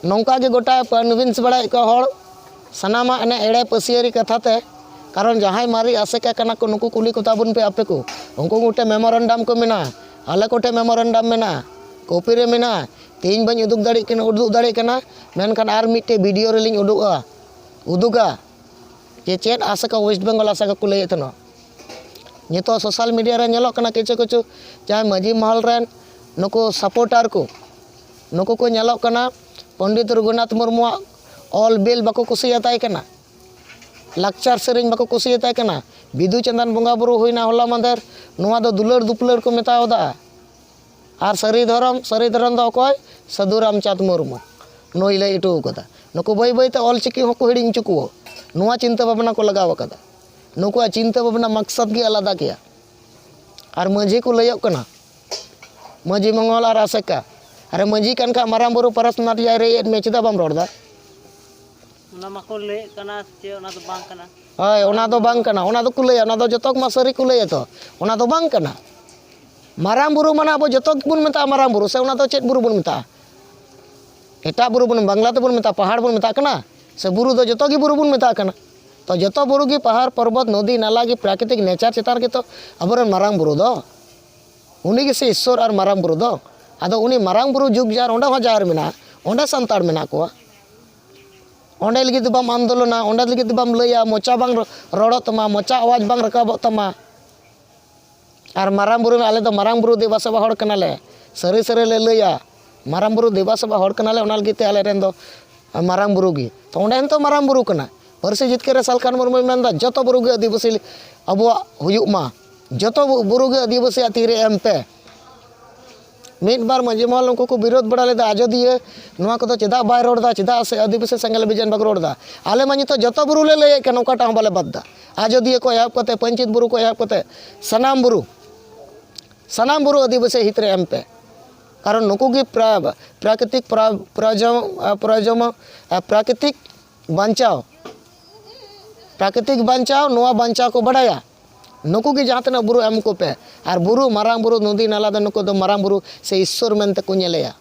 ᱱᱚᱝᱠᱟ ᱜᱮ ᱜᱚᱴᱟ convince ᱵᱟᱲᱟᱭᱮᱫ ᱠᱚᱣᱟ ᱦᱚᱲ ᱥᱟᱱᱟᱢᱟᱜ ᱮᱱᱮ ᱮᱲᱮ ᱯᱟᱹᱥᱤᱭᱟᱹᱨᱤ ᱠᱟᱛᱷᱟ ᱛᱮ᱾ ᱠᱟᱨᱚᱱ ᱡᱟᱦᱟᱸᱭ ᱢᱟᱨᱮ ᱟᱥᱮᱠᱟ ᱠᱟᱱᱟ ᱠᱚ, ᱱᱩᱠᱩ ᱠᱩᱞᱤ ᱠᱚ ᱛᱟᱵᱚᱱ ᱯᱮ ᱟᱯᱮ ᱠᱚ᱾ ᱩᱱᱠᱩ ᱠᱚᱴᱷᱮᱱ memorandum ᱠᱚ ᱢᱮᱱᱟᱜᱼᱟ, ᱟᱞᱮ ᱠᱚᱴᱷᱮᱱ memorandum ᱢᱮᱱᱟᱜᱼᱟ, copy ᱨᱮ ᱢᱮᱱᱟᱜᱼᱟ᱾ ᱛᱮᱦᱮᱧ ᱵᱟᱹᱧ ᱩᱫᱩᱜ ᱫᱟᱲᱮᱭᱟᱜ ᱠᱟᱱᱟ, ᱩᱫᱩᱜ ᱫᱟᱲᱮᱭᱟᱜ ᱠᱟᱱᱟ, ᱢᱮᱱᱠᱷᱟᱱ ᱟᱨ ᱢᱤᱫᱴᱮᱡ video ᱨᱮᱞᱤᱧ ᱩᱫᱩᱜᱼᱟ, ᱩᱫᱩᱜᱟ ᱡᱮ ᱪᱮᱫ ᱟᱥᱮᱠᱟ West Bengal ᱟᱥᱮᱠᱟ ᱠᱚ ᱞᱟᱹᱭᱮᱫ ᱛᱟᱦᱮᱱᱟ᱾ ᱱᱤᱛᱚᱜ social media ᱨᱮ ᱧᱮᱞᱚᱜ ᱠᱟᱱᱟ ᱠᱤᱪᱷᱩ ᱠᱤᱪᱷᱩ ᱡᱟᱦᱟᱸᱭ ᱢᱟᱹᱡᱷᱤ ᱢᱚᱦᱚᱞ ᱨᱮᱱ ᱱᱩᱠᱩ supporter ᱠᱚ, ᱱᱩᱠᱩ ᱠᱚ ᱧᱮᱞᱚᱜ ᱠᱟᱱᱟ ᱯᱚᱱᱰᱤᱛ ᱨᱚᱜᱷᱩᱱᱟᱛᱷ ᱢᱩᱨᱢᱩᱣᱟᱜ ᱚᱞ ᱵᱤᱞ ᱵᱟᱠᱚ ᱠᱩᱥᱤᱭᱟᱛᱟᱭ ᱠᱟᱱᱟ, ᱞᱟᱠᱪᱟᱨ ᱥᱮᱨᱮᱧ ᱵᱟᱠᱚ ᱠᱩᱥᱤᱭᱟᱛᱟᱭ ᱠᱟᱱᱟ᱾ ᱵᱤᱫᱩ ᱪᱟᱸᱫᱟᱱ ᱵᱚᱸᱜᱟ ᱵᱩᱨᱩ ᱦᱩᱭᱱᱟ ᱦᱚᱞᱟ ᱢᱟᱫᱷᱮᱨ, ᱱᱚᱣᱟ ᱫᱚ ᱫᱩᱞᱟᱹᱲ ᱫᱩᱯᱞᱟᱹᱲ ᱠᱚ ᱢᱮᱛᱟᱣᱫᱟ᱾ ᱟᱨ ᱥᱟᱹᱨᱤ ᱫᱷᱚᱨᱚᱢ, ᱥᱟᱹᱨᱤ ᱫᱷᱚᱨᱚᱢ ᱫᱚ ᱚᱠᱚᱭ? ᱥᱟᱹᱫᱷᱩ ᱨᱟᱢᱪᱟᱸᱫᱽ ᱢᱩᱨᱢᱩ᱾ ᱱᱩᱭ ᱞᱟᱹᱭ ᱦᱚᱴᱚ ᱠᱟᱫᱟ᱾ ᱱᱩᱠᱩ ᱵᱟᱹᱭ ᱵᱟᱹᱭ ᱛᱮ ᱚᱞ ᱪᱤᱠᱤ ᱦᱚᱸᱠᱚ ᱦᱤᱲᱤᱧ ᱦᱚᱪᱚ ᱠᱚᱣᱟ᱾ ᱱᱚᱣᱟ ᱪᱤᱱᱛᱟᱹ ᱵᱷᱟᱵᱽᱱᱟ ᱠᱚ ᱞᱟᱜᱟᱣ ᱠᱟᱫᱟ᱾ ᱱᱩᱠᱩᱣᱟᱜ ᱪᱤᱱᱛᱟᱹ ᱵᱷᱟᱵᱽᱱᱟ ᱢᱟᱠᱥᱟᱫ ᱜᱮ ᱟᱞᱟᱫᱟ ᱜᱮᱭᱟ᱾ ᱟᱨ ᱢᱟᱹᱡᱷᱤ ᱠᱚ ᱞᱟᱹᱭᱚᱜ ᱠᱟᱱᱟ, ᱢᱟᱹᱡᱷᱤ ᱢᱚᱝᱜᱚᱞ ᱟᱨ ᱟᱥᱮᱠᱟ᱾ ᱟᱨᱮ ᱢᱟᱹᱡᱷᱤ ᱠᱟᱱ ᱠᱷᱟᱱ ᱢᱟᱨᱟᱝ ᱵᱩᱨᱩ ᱯᱟᱨᱟᱥᱱᱟᱛᱷ ᱮᱭᱟᱭ ᱨᱮ ᱮᱫ ᱢᱮ, ᱪᱮᱫᱟᱜ ᱵᱟᱢ ᱨᱚᱲ ᱮᱫᱟ? ᱚᱱᱟ ᱢᱟᱠᱚ ᱞᱟᱹᱭᱮᱫ ᱠᱟᱱᱟ ᱪᱮ ᱚᱱᱟ ᱫᱚ ᱵᱟᱝ ᱠᱟᱱᱟ᱾ ᱦᱳᱭ, ᱚᱱᱟ ᱫᱚ ᱵᱟᱝ ᱠᱟᱱᱟ, ᱚᱱᱟ ᱫᱚᱠᱚ ᱞᱟᱹᱭᱟ, ᱚᱱᱟ ᱫᱚ ᱡᱚᱛᱚ ᱢᱟ ᱥᱟᱹᱨᱤ ᱠᱚ ᱞᱟᱹᱭᱟ ᱛᱚ, ᱚᱱᱟ ᱫᱚ ᱵᱟᱝ ᱠᱟᱱᱟ᱾ ᱢᱟᱨᱟᱝ ᱵᱩᱨᱩ ᱢᱟᱱᱮ ᱟᱵᱚ ᱡᱚᱛᱚ ᱜᱮᱵᱚᱱ ᱢᱮᱛᱟᱜᱼᱟ ᱢᱟᱨᱟᱝ ᱵᱩᱨᱩ, ᱥᱮ ᱚᱱᱟ ᱫᱚ ᱪᱮᱫ ᱵᱩᱨᱩ ᱵᱚᱱ ᱢᱮᱛᱟᱜᱼᱟ? ᱮᱴᱟᱜ ᱵᱩᱨᱩ ᱵᱚᱱ, ᱵᱟᱝᱞᱟ ᱛᱮᱵᱚᱱ ᱢᱮᱛᱟᱜᱼᱟ, ᱯᱟᱦᱟᱲ ᱵᱚᱱ ᱢᱮᱛᱟᱜ ᱠᱟᱱᱟ, ᱥᱮ ᱵᱩᱨᱩ ᱫᱚ ᱡᱚᱛᱚ ᱜᱮ ᱵᱩᱨᱩ ᱵᱚᱱ ᱢᱮᱛᱟᱜ ᱠᱟᱱᱟ? ᱛᱚ ᱡᱚᱛᱚ ᱵᱩᱨᱩ ᱜᱮ ᱯᱟᱦᱟᱲ, ᱯᱚᱨᱵᱚᱛ, ᱱᱚᱫᱤ, ᱱᱟᱞᱟ ᱜᱮ ᱯᱨᱟᱠᱨᱤᱛᱤᱠ nature ᱪᱮᱛᱟᱱ ᱨᱮᱜᱮ ᱛᱚ ᱟᱵᱚᱨᱮᱱ ᱢᱟᱨᱟᱝ ᱵᱩᱨᱩ ᱫᱚ᱾ ᱩᱱᱤ ᱜᱮᱥᱮ ᱤᱥᱥᱚᱨ ᱟᱨ ᱢᱟᱨᱟᱝ ᱵᱩᱨᱩ ᱫᱚ᱾ ᱟᱫᱚ ᱩᱱᱤ ᱢᱟᱨᱟᱝ ᱵᱩᱨᱩ ᱡᱩᱜᱽ ᱡᱟᱦᱟᱸ ᱚᱸᱰᱮ ᱦᱚᱸ ᱡᱟᱦᱮᱨ ᱢᱮᱱᱟᱜᱼᱟ, ᱚᱸᱰᱮ ᱥᱟᱱᱛᱟᱲ ᱢᱮᱱᱟᱜ ᱠᱚᱣᱟ᱾ ᱚᱸᱰᱮ ᱞᱟᱹᱜᱤᱫ ᱫᱚ ᱵᱟᱢ ᱟᱱᱫᱳᱞᱚᱱᱟ, ᱚᱸᱰᱮ ᱞᱟᱹᱜᱤᱫ ᱫᱚ ᱵᱟᱢ ᱞᱟᱹᱭᱟ, ᱢᱚᱪᱟ ᱵᱟᱝ ᱨᱚᱲᱚᱜ ᱛᱟᱢᱟ, ᱢᱚᱪᱟ ᱟᱣᱟᱡᱽ ᱵᱟᱝ ᱨᱟᱠᱟᱵᱚᱜ ᱛᱟᱢᱟ᱾ ᱟᱨ ᱢᱟᱨᱟᱝ ᱵᱩᱨᱩ, ᱟᱞᱮ ᱫᱚ ᱢᱟᱨᱟᱝ ᱵᱩᱨᱩ ᱫᱮᱵᱟ ᱥᱮᱵᱟ ᱦᱚᱲ ᱠᱟᱱᱟᱞᱮ, ᱥᱟᱹᱨᱤ ᱥᱟᱹᱨᱤ ᱞᱮ ᱞᱟᱹᱭᱟ, ᱢᱟᱨᱟᱝ ᱵᱩᱨᱩ ᱫᱮᱵᱟ ᱥᱮᱵᱟ ᱦᱚᱲ ᱠᱟᱱᱟᱞᱮ, ᱚᱱᱟ ᱞᱟᱹᱜᱤᱫ ᱛᱮ ᱟᱞᱮ ᱨᱮᱱ ᱫᱚ ᱢᱟᱨᱟᱝ ᱵᱩᱨᱩ ᱜᱮ᱾ ᱛᱚ ᱚᱸᱰᱮ ᱦᱚᱸᱛᱚ ᱢᱟᱨᱟᱝ ᱵᱩᱨᱩ ᱠᱟᱱᱟ᱾ ᱯᱟᱹᱨᱥᱤ ᱡᱤᱛᱠᱟᱹᱨ ᱨᱮ ᱥᱟᱞᱠᱷᱟᱱ ᱢᱩᱨᱢᱩᱭ ᱢᱮᱱᱫᱟ, ᱡᱚᱛᱚ ᱵᱩᱨᱩ ᱜᱮ ᱟᱹᱫᱤᱵᱟᱹᱥᱤ ᱟᱵᱚᱣᱟᱜ ᱦᱩᱭᱩᱜ ᱢᱟ, ᱡᱚᱛᱚ ᱵᱩᱨᱩ ᱜᱮ ᱟᱹᱫᱤᱵᱟᱹᱥᱤᱭᱟᱜ ᱛᱤᱨᱮ ᱮᱢ ᱯᱮ᱾ ᱢᱤᱫ ᱵᱟᱨ ᱢᱟᱹᱡᱷᱤ ᱢᱚᱦᱚᱞ ᱩᱱᱠᱩ ᱠᱚ ᱵᱤᱨᱳᱫ ᱵᱟᱲᱟ ᱞᱮᱫᱟ, ᱟᱡᱚᱫᱤᱭᱟᱹ ᱱᱚᱣᱟ ᱠᱚᱫᱚ ᱪᱮᱫᱟᱜ ᱵᱟᱭ ᱨᱚᱲ ᱮᱫᱟ, ᱪᱮᱫᱟᱜ ᱥᱮ ᱟᱹᱫᱤᱵᱟᱹᱥᱤ ᱥᱮᱸᱜᱮᱞ ᱚᱵᱷᱤᱡᱟᱱ ᱵᱟᱠᱚ ᱨᱚᱲ ᱮᱫᱟ? ᱟᱞᱮ ᱢᱟ ᱱᱤᱛᱚᱜ ᱡᱚᱛᱚ ᱵᱩᱨᱩ ᱞᱮ ᱞᱟᱹᱭᱮᱫ ᱠᱟᱱ, ᱚᱠᱟᱴᱟᱜ ᱦᱚᱸ ᱵᱟᱞᱮ ᱵᱟᱫ ᱮᱫᱟ᱾ ᱟᱡᱚᱫᱤᱭᱟᱹ ᱠᱚ ᱮᱦᱚᱵ ᱠᱟᱛᱮ, ᱯᱟᱹᱧᱪᱤᱛ ᱵᱩᱨᱩ ᱠᱚ ᱮᱦᱚᱵ ᱠᱟᱛᱮ, ᱥᱟᱱᱟᱢ ᱵᱩᱨᱩ, ᱥᱟᱱᱟᱢ ᱵᱩᱨᱩ ᱟᱹᱫᱤᱵᱟᱹᱥᱤ ᱦᱤᱛ ᱨᱮ ᱮᱢ ᱯᱮ᱾ ᱠᱟᱨᱚᱱ ᱱᱩᱠᱩ ᱜᱮ ᱯᱨᱟ-, ᱯᱨᱟᱠᱨᱤᱛᱤᱠ ᱯᱨᱟ-, ᱯᱨᱟᱡᱚ-, ᱯᱨᱟᱡᱚᱢ-, ᱯᱨᱟᱠᱨᱤᱛᱤᱠ ᱵᱟᱧᱪᱟᱣ, ᱯᱨᱟᱠᱨᱤᱛᱤᱠ ᱵᱟᱧᱪᱟᱣ, ᱱᱚᱣᱟ ᱵᱟᱧᱪᱟᱣ ᱠᱚ ᱵᱟᱰᱟᱭᱟ᱾ ᱱᱩᱠᱩ ᱜᱮ ᱡᱟᱦᱟᱸ ᱛᱤᱱᱟᱹᱜ ᱵᱩᱨᱩ ᱮᱢ ᱠᱚᱯᱮ, ᱟᱨ ᱵᱩᱨᱩ, ᱢᱟᱨᱟᱝ ᱵᱩᱨᱩ, ᱱᱚᱫᱤ ᱱᱟᱞᱟ ᱫᱚ ᱱᱩᱠᱩ ᱫᱚ ᱢᱟᱨᱟᱝ ᱵᱩᱨᱩ ᱥᱮ ᱤᱥᱥᱚᱨ ᱢᱮᱱᱛᱮ ᱠᱚ ᱧᱮᱞᱮᱭᱟ᱾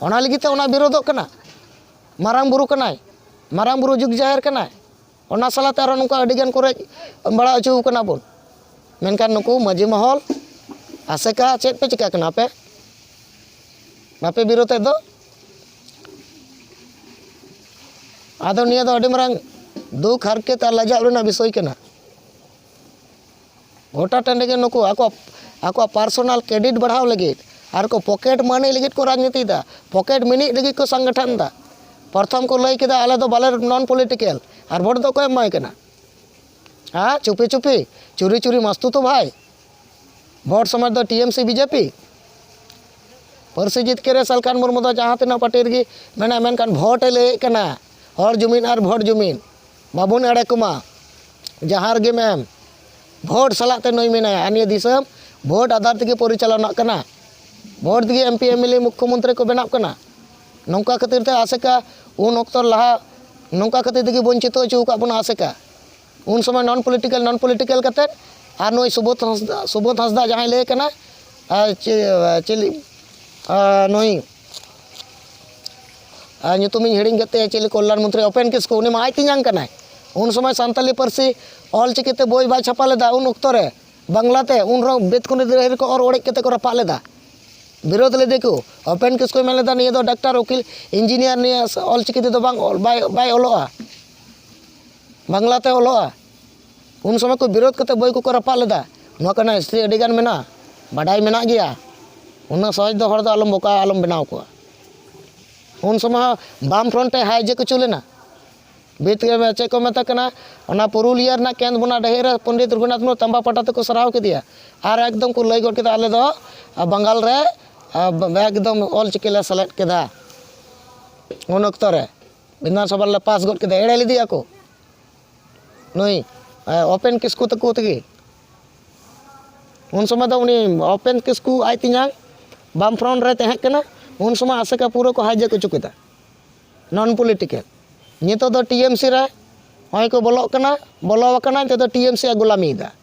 ᱚᱱᱟ ᱞᱟᱹᱜᱤᱫ ᱛᱮ ᱚᱱᱟ ᱵᱤᱨᱳᱫᱚᱜ ᱠᱟᱱᱟ᱾ ᱢᱟᱨᱟᱝ ᱵᱩᱨᱩ ᱠᱟᱱᱟᱭ, ᱢᱟᱨᱟᱝ ᱵᱩᱨᱩ ᱡᱩᱜᱽ ᱡᱟᱦᱮᱨ ᱠᱟᱱᱟᱭ, ᱚᱱᱟ ᱥᱟᱞᱟᱜ ᱛᱮ ᱟᱨᱚ ᱱᱚᱝᱠᱟ ᱟᱹᱰᱤ ᱜᱟᱱ ᱠᱚ ᱨᱮᱡ ᱵᱟᱲᱟ ᱦᱚᱪᱚ ᱠᱟᱱᱟ ᱵᱚᱱ᱾ ᱢᱮᱱᱠᱷᱟᱱ ᱱᱩᱠᱩ ᱢᱟᱹᱡᱷᱤ ᱢᱚᱦᱚᱞ, ᱟᱥᱮᱠᱟ, ᱪᱮᱫ ᱯᱮ ᱪᱤᱠᱟᱹ ᱠᱟᱱᱟ ᱟᱯᱮ? ᱵᱟᱯᱮ ᱵᱤᱨᱳᱫᱮᱫ ᱫᱚ? ᱟᱫᱚ ᱱᱤᱭᱟᱹ ᱫᱚ ᱟᱹᱰᱤ ᱢᱟᱨᱟᱝ ᱫᱩᱠ, ᱦᱟᱨᱠᱮᱛ ᱟᱨ ᱞᱟᱡᱟᱣ ᱨᱮᱱᱟᱜ ᱵᱤᱥᱚᱭ ᱠᱟᱱᱟ᱾ ᱜᱚᱴᱟ ᱴᱟᱺᱰᱤ ᱜᱮ ᱱᱩᱠᱩ ᱟᱠᱚ, ᱟᱠᱚᱣᱟᱜ ᱯᱟᱨᱥᱚᱱᱟᱞ ᱠᱨᱮᱰᱤᱴ ᱵᱟᱲᱦᱟᱣ ᱞᱟᱹᱜᱤᱫ ᱟᱨ ᱠᱚ ᱯᱚᱠᱮᱴ ᱢᱟᱹᱱᱤ ᱞᱟᱹᱜᱤᱫ ᱠᱚ ᱨᱟᱡᱽᱱᱤᱛᱤᱭᱮᱫᱟ, ᱯᱚᱠᱮᱴ ᱢᱤᱱᱤᱡ ᱞᱟᱹᱜᱤᱫ ᱠᱚ ᱥᱚᱝᱜᱚᱴᱷᱚᱱ ᱮᱫᱟ᱾ ᱯᱨᱚᱛᱷᱚᱢ ᱠᱚ ᱞᱟᱹᱭ ᱠᱮᱫᱟ, "ᱟᱞᱮ ᱫᱚ ᱵᱟᱞᱮ ᱱᱚᱱ ᱯᱚᱞᱤᱴᱤᱠᱮᱞ", ᱟᱨ ᱵᱷᱳᱴ ᱫᱚ ᱚᱠᱚᱭ ᱮᱢᱟᱭ ᱠᱟᱱᱟ? ᱦᱮᱸ, ᱪᱩᱯᱤ ᱪᱩᱯᱤ, ᱪᱩᱨᱤ ᱪᱩᱨᱤ ᱢᱟᱥᱛᱩ ᱛᱚ ᱵᱷᱟᱭ᱾ ᱵᱷᱳᱴ ᱥᱚᱢᱚᱭ ᱫᱚ T M C B J P. ᱯᱟᱹᱨᱥᱤ ᱡᱤᱛᱠᱟᱹᱨ ᱨᱮ ᱥᱟᱞᱠᱷᱟᱱ ᱢᱩᱨᱢᱩ ᱫᱚ ᱡᱟᱦᱟᱸ ᱛᱤᱱᱟᱹᱜ ᱯᱟᱨᱴᱤ ᱨᱮᱜᱮ ᱢᱮᱱᱟᱭ, ᱢᱮᱱᱠᱷᱟᱱ ᱵᱷᱳᱴ ᱮ ᱞᱟᱹᱭᱮᱫ ᱠᱟᱱᱟ, ᱦᱚᱲ ᱡᱩᱢᱤᱫ ᱟᱨ ᱵᱷᱳᱴ ᱡᱩᱢᱤᱫ᱾ ᱵᱟᱵᱚᱱ ᱮᱲᱮ ᱠᱚᱢᱟ, ᱡᱟᱦᱟᱸ ᱨᱮᱜᱮᱢ ᱮᱢ, ᱵᱷᱳᱴ ᱥᱟᱞᱟᱜ ᱛᱮ ᱱᱩᱭ ᱢᱮᱱᱟᱭᱟ᱾ ᱟᱨ ᱱᱤᱭᱟᱹ ᱫᱤᱥᱚᱢ ᱵᱷᱳᱴ ᱟᱫᱷᱟᱨ ᱛᱮᱜᱮ ᱯᱚᱨᱤᱪᱟᱞᱚᱱᱟᱜ ᱠᱟᱱᱟ᱾ ᱵᱷᱳᱴ ᱛᱮᱜᱮ M P, M L A, ᱢᱩᱠᱠᱷᱚ ᱢᱚᱱᱛᱨᱤ ᱠᱚ ᱵᱮᱱᱟᱜ ᱠᱟᱱᱟ᱾ ᱱᱚᱝᱠᱟ ᱠᱷᱟᱹᱛᱤᱨ ᱛᱮ ᱟᱥᱮᱠᱟ ᱩᱱ ᱚᱠᱛᱚ ᱞᱟᱦᱟ, ᱱᱚᱝᱠᱟ ᱠᱷᱟᱹᱛᱤᱨ ᱛᱮᱜᱮ ᱵᱚᱧᱪᱤᱛ ᱦᱚᱪᱚ ᱟᱠᱟᱫ ᱵᱚᱱᱟ ᱟᱥᱮᱠᱟ᱾ ᱩᱱ ᱥᱚᱢᱚᱭ ᱱᱚᱱ ᱯᱚᱞᱤᱴᱤᱠᱟᱞ, ᱱᱚᱱ ᱯᱚᱞᱤᱴᱤᱠᱟᱞ ᱠᱟᱛᱮᱫ, ᱟᱨ ᱱᱩᱭ ᱥᱩᱵᱳᱫᱷ ᱦᱟᱸᱥᱫᱟ, ᱥᱩᱵᱳᱫᱷ ᱦᱟᱸᱥᱫᱟ ᱡᱟᱦᱟᱸᱭ ᱞᱟᱹᱭ ᱠᱟᱱᱟ, ᱟᱨ ᱪᱮ-, ᱪᱤᱞᱤ, ᱟᱨ ᱱᱩᱭ, ᱟᱨ ᱧᱩᱛᱩᱢᱤᱧ ᱦᱤᱲᱤᱧ ᱠᱮᱫ ᱛᱟᱭᱟ, ᱪᱤᱞᱤ ᱠᱚᱞᱞᱟᱱ ᱢᱚᱱᱛᱨᱤ, ᱚᱯᱮᱱ ᱠᱤᱥᱠᱩ, ᱩᱱᱤ ᱢᱟ ᱟᱡ ᱛᱮᱧᱟᱝ ᱠᱟᱱᱟᱭ᱾ ᱩᱱ ᱥᱚᱢᱚᱭ ᱥᱟᱱᱛᱟᱞᱤ ᱯᱟᱹᱨᱥᱤ ᱚᱞ ᱪᱤᱠᱤ ᱛᱮ ᱵᱳᱭ ᱵᱟᱭ ᱪᱷᱟᱯᱟ ᱞᱮᱫᱟ ᱩᱱ ᱚᱠᱛᱚ ᱨᱮ ᱵᱟᱝᱞᱟ ᱛᱮ, ᱩᱱ ᱨᱮᱦᱚᱸ ᱵᱮᱛᱠᱩᱸᱫᱽᱨᱤ ᱰᱟᱹᱦᱤ ᱨᱮᱠᱚ ᱚᱨ ᱚᱲᱮᱡ ᱠᱟᱛᱮ ᱠᱚ ᱨᱟᱯᱟᱜ ᱞᱮᱫᱟ, ᱵᱤᱨᱳᱫᱷ ᱞᱮᱫᱮ ᱠᱚ᱾ ᱚᱯᱮᱱ ᱠᱤᱥᱠᱩᱭ ᱢᱮᱱ ᱞᱮᱫᱟ, "ᱱᱤᱭᱟᱹ ᱫᱚ ᱰᱟᱠᱛᱟᱨ, ᱩᱠᱤᱞ, ᱤᱧᱡᱤᱱᱤᱭᱟᱨ, ᱱᱤᱭᱟᱹ ᱚᱞ ᱪᱤᱠᱤ ᱛᱮᱫᱚ ᱵᱟᱝ ᱚᱞ, ᱵᱟᱭ, ᱵᱟᱭ ᱚᱞᱚᱜᱼᱟ, ᱵᱟᱝᱞᱟ ᱛᱮ ᱚᱞᱚᱜᱼᱟ᱾" ᱩᱱ ᱥᱚᱢᱚᱭ ᱠᱚ ᱵᱤᱨᱳᱫᱷ ᱠᱟᱛᱮ ᱵᱳᱭ ᱠᱚᱠᱚ ᱨᱟᱯᱟᱜ ᱞᱮᱫᱟ᱾ ᱱᱚᱣᱟ ᱠᱚᱨᱮᱱᱟᱜ ᱦᱤᱥᱴᱨᱤ ᱟᱹᱰᱤ ᱜᱟᱱ ᱢᱮᱱᱟᱜᱼᱟ, ᱵᱟᱰᱟᱭ ᱢᱮᱱᱟᱜ ᱜᱮᱭᱟ᱾ ᱩᱱᱟᱹᱜ ᱥᱚᱦᱚᱡᱽ ᱫᱚ ᱦᱚᱲ ᱫᱚ ᱟᱞᱚᱢ ᱵᱚᱠᱟ, ᱟᱞᱚᱢ ᱵᱮᱱᱟᱣ ᱠᱚᱣᱟ᱾ ᱩᱱ ᱥᱚᱢᱚᱭ ᱦᱚᱸ ᱵᱟᱢ ᱯᱷᱨᱚᱱᱴ ᱮ ᱦᱟᱭᱡᱮᱠ ᱦᱚᱪᱚ ᱞᱮᱱᱟ᱾ ᱵᱤᱨ ᱛᱮᱜᱮ ᱪᱮᱫ ᱠᱚ ᱢᱮᱛᱟᱜ ᱠᱟᱱᱟ, ᱚᱱᱟ ᱯᱩᱨᱩᱞᱤᱭᱟᱹ ᱨᱮᱱᱟᱜ ᱠᱮᱸᱫᱽᱵᱚᱱᱟ ᱰᱟᱹᱦᱤ ᱨᱮ ᱯᱚᱱᱰᱤᱛ ᱨᱚᱜᱷᱩᱱᱟᱛᱷ ᱢᱩᱨᱢᱩ ᱛᱟᱢᱵᱟ ᱯᱟᱴᱟ ᱛᱮᱠᱚ ᱥᱟᱨᱦᱟᱣ ᱠᱮᱫᱮᱭᱟ᱾ ᱟᱨ ᱮᱠᱫᱚᱢ ᱠᱚ ᱞᱟᱹᱭ ᱜᱚᱫ ᱠᱮᱫᱟ, "ᱟᱞᱮ ᱫᱚ, ᱟ, ᱵᱟᱝᱜᱟᱞ ᱨᱮ, ᱟ, ᱵ-, ᱮᱠᱫᱚᱢ ᱚᱞ ᱪᱤᱠᱤ ᱞᱮ ᱥᱮᱞᱮᱫ ᱠᱮᱫᱟ᱾" ᱩᱱ ᱚᱠᱛᱚ ᱨᱮ ᱵᱤᱫᱷᱟᱱ ᱥᱚᱵᱷᱟ ᱨᱮᱞᱮ ᱯᱟᱥ ᱜᱚᱫ ᱠᱮᱫᱟ᱾ ᱮᱲᱮ ᱞᱮᱫᱮᱭᱟ ᱠᱚ ᱱᱩᱭ, ᱟ, ᱚᱯᱮᱱ ᱠᱤᱥᱠᱩ ᱛᱟᱠᱚ ᱛᱮᱜᱮ᱾ ᱩᱱ ᱥᱚᱢᱚᱭ ᱫᱚ ᱩᱱᱤ ᱚᱯᱮᱱ ᱠᱤᱥᱠᱩ ᱟᱡ ᱛᱮᱧᱟᱝ ᱵᱟᱢ ᱯᱷᱨᱚᱱᱴ ᱨᱮ ᱛᱟᱦᱮᱸ ᱠᱟᱱᱟ᱾ ᱩᱱ ᱥᱚᱢᱚᱭ ᱟᱥᱮᱠᱟ ᱯᱩᱨᱟᱹ ᱠᱚ ᱦᱟᱭᱡᱮᱠ ᱦᱚᱪᱚ ᱠᱮᱫᱟ, ᱱᱚᱱ ᱯᱚᱞᱤᱴᱤᱠᱮᱞ᱾ ᱱᱤᱛᱚᱜ ᱫᱚ ᱴᱤ ᱮᱢ ᱥᱤ ᱨᱮ ᱱᱚᱜᱼᱚᱭ ᱠᱚ ᱵᱚᱞᱚᱜ ᱠᱟᱱᱟ, ᱵᱚᱞᱚ ᱟᱠᱟᱱᱟ, ᱱᱤᱛᱚᱜ ᱫᱚ ᱴᱤ ᱮᱢ ᱥᱤ ᱟᱜ ᱜᱩᱞᱟᱢᱤᱭᱮᱫᱟ᱾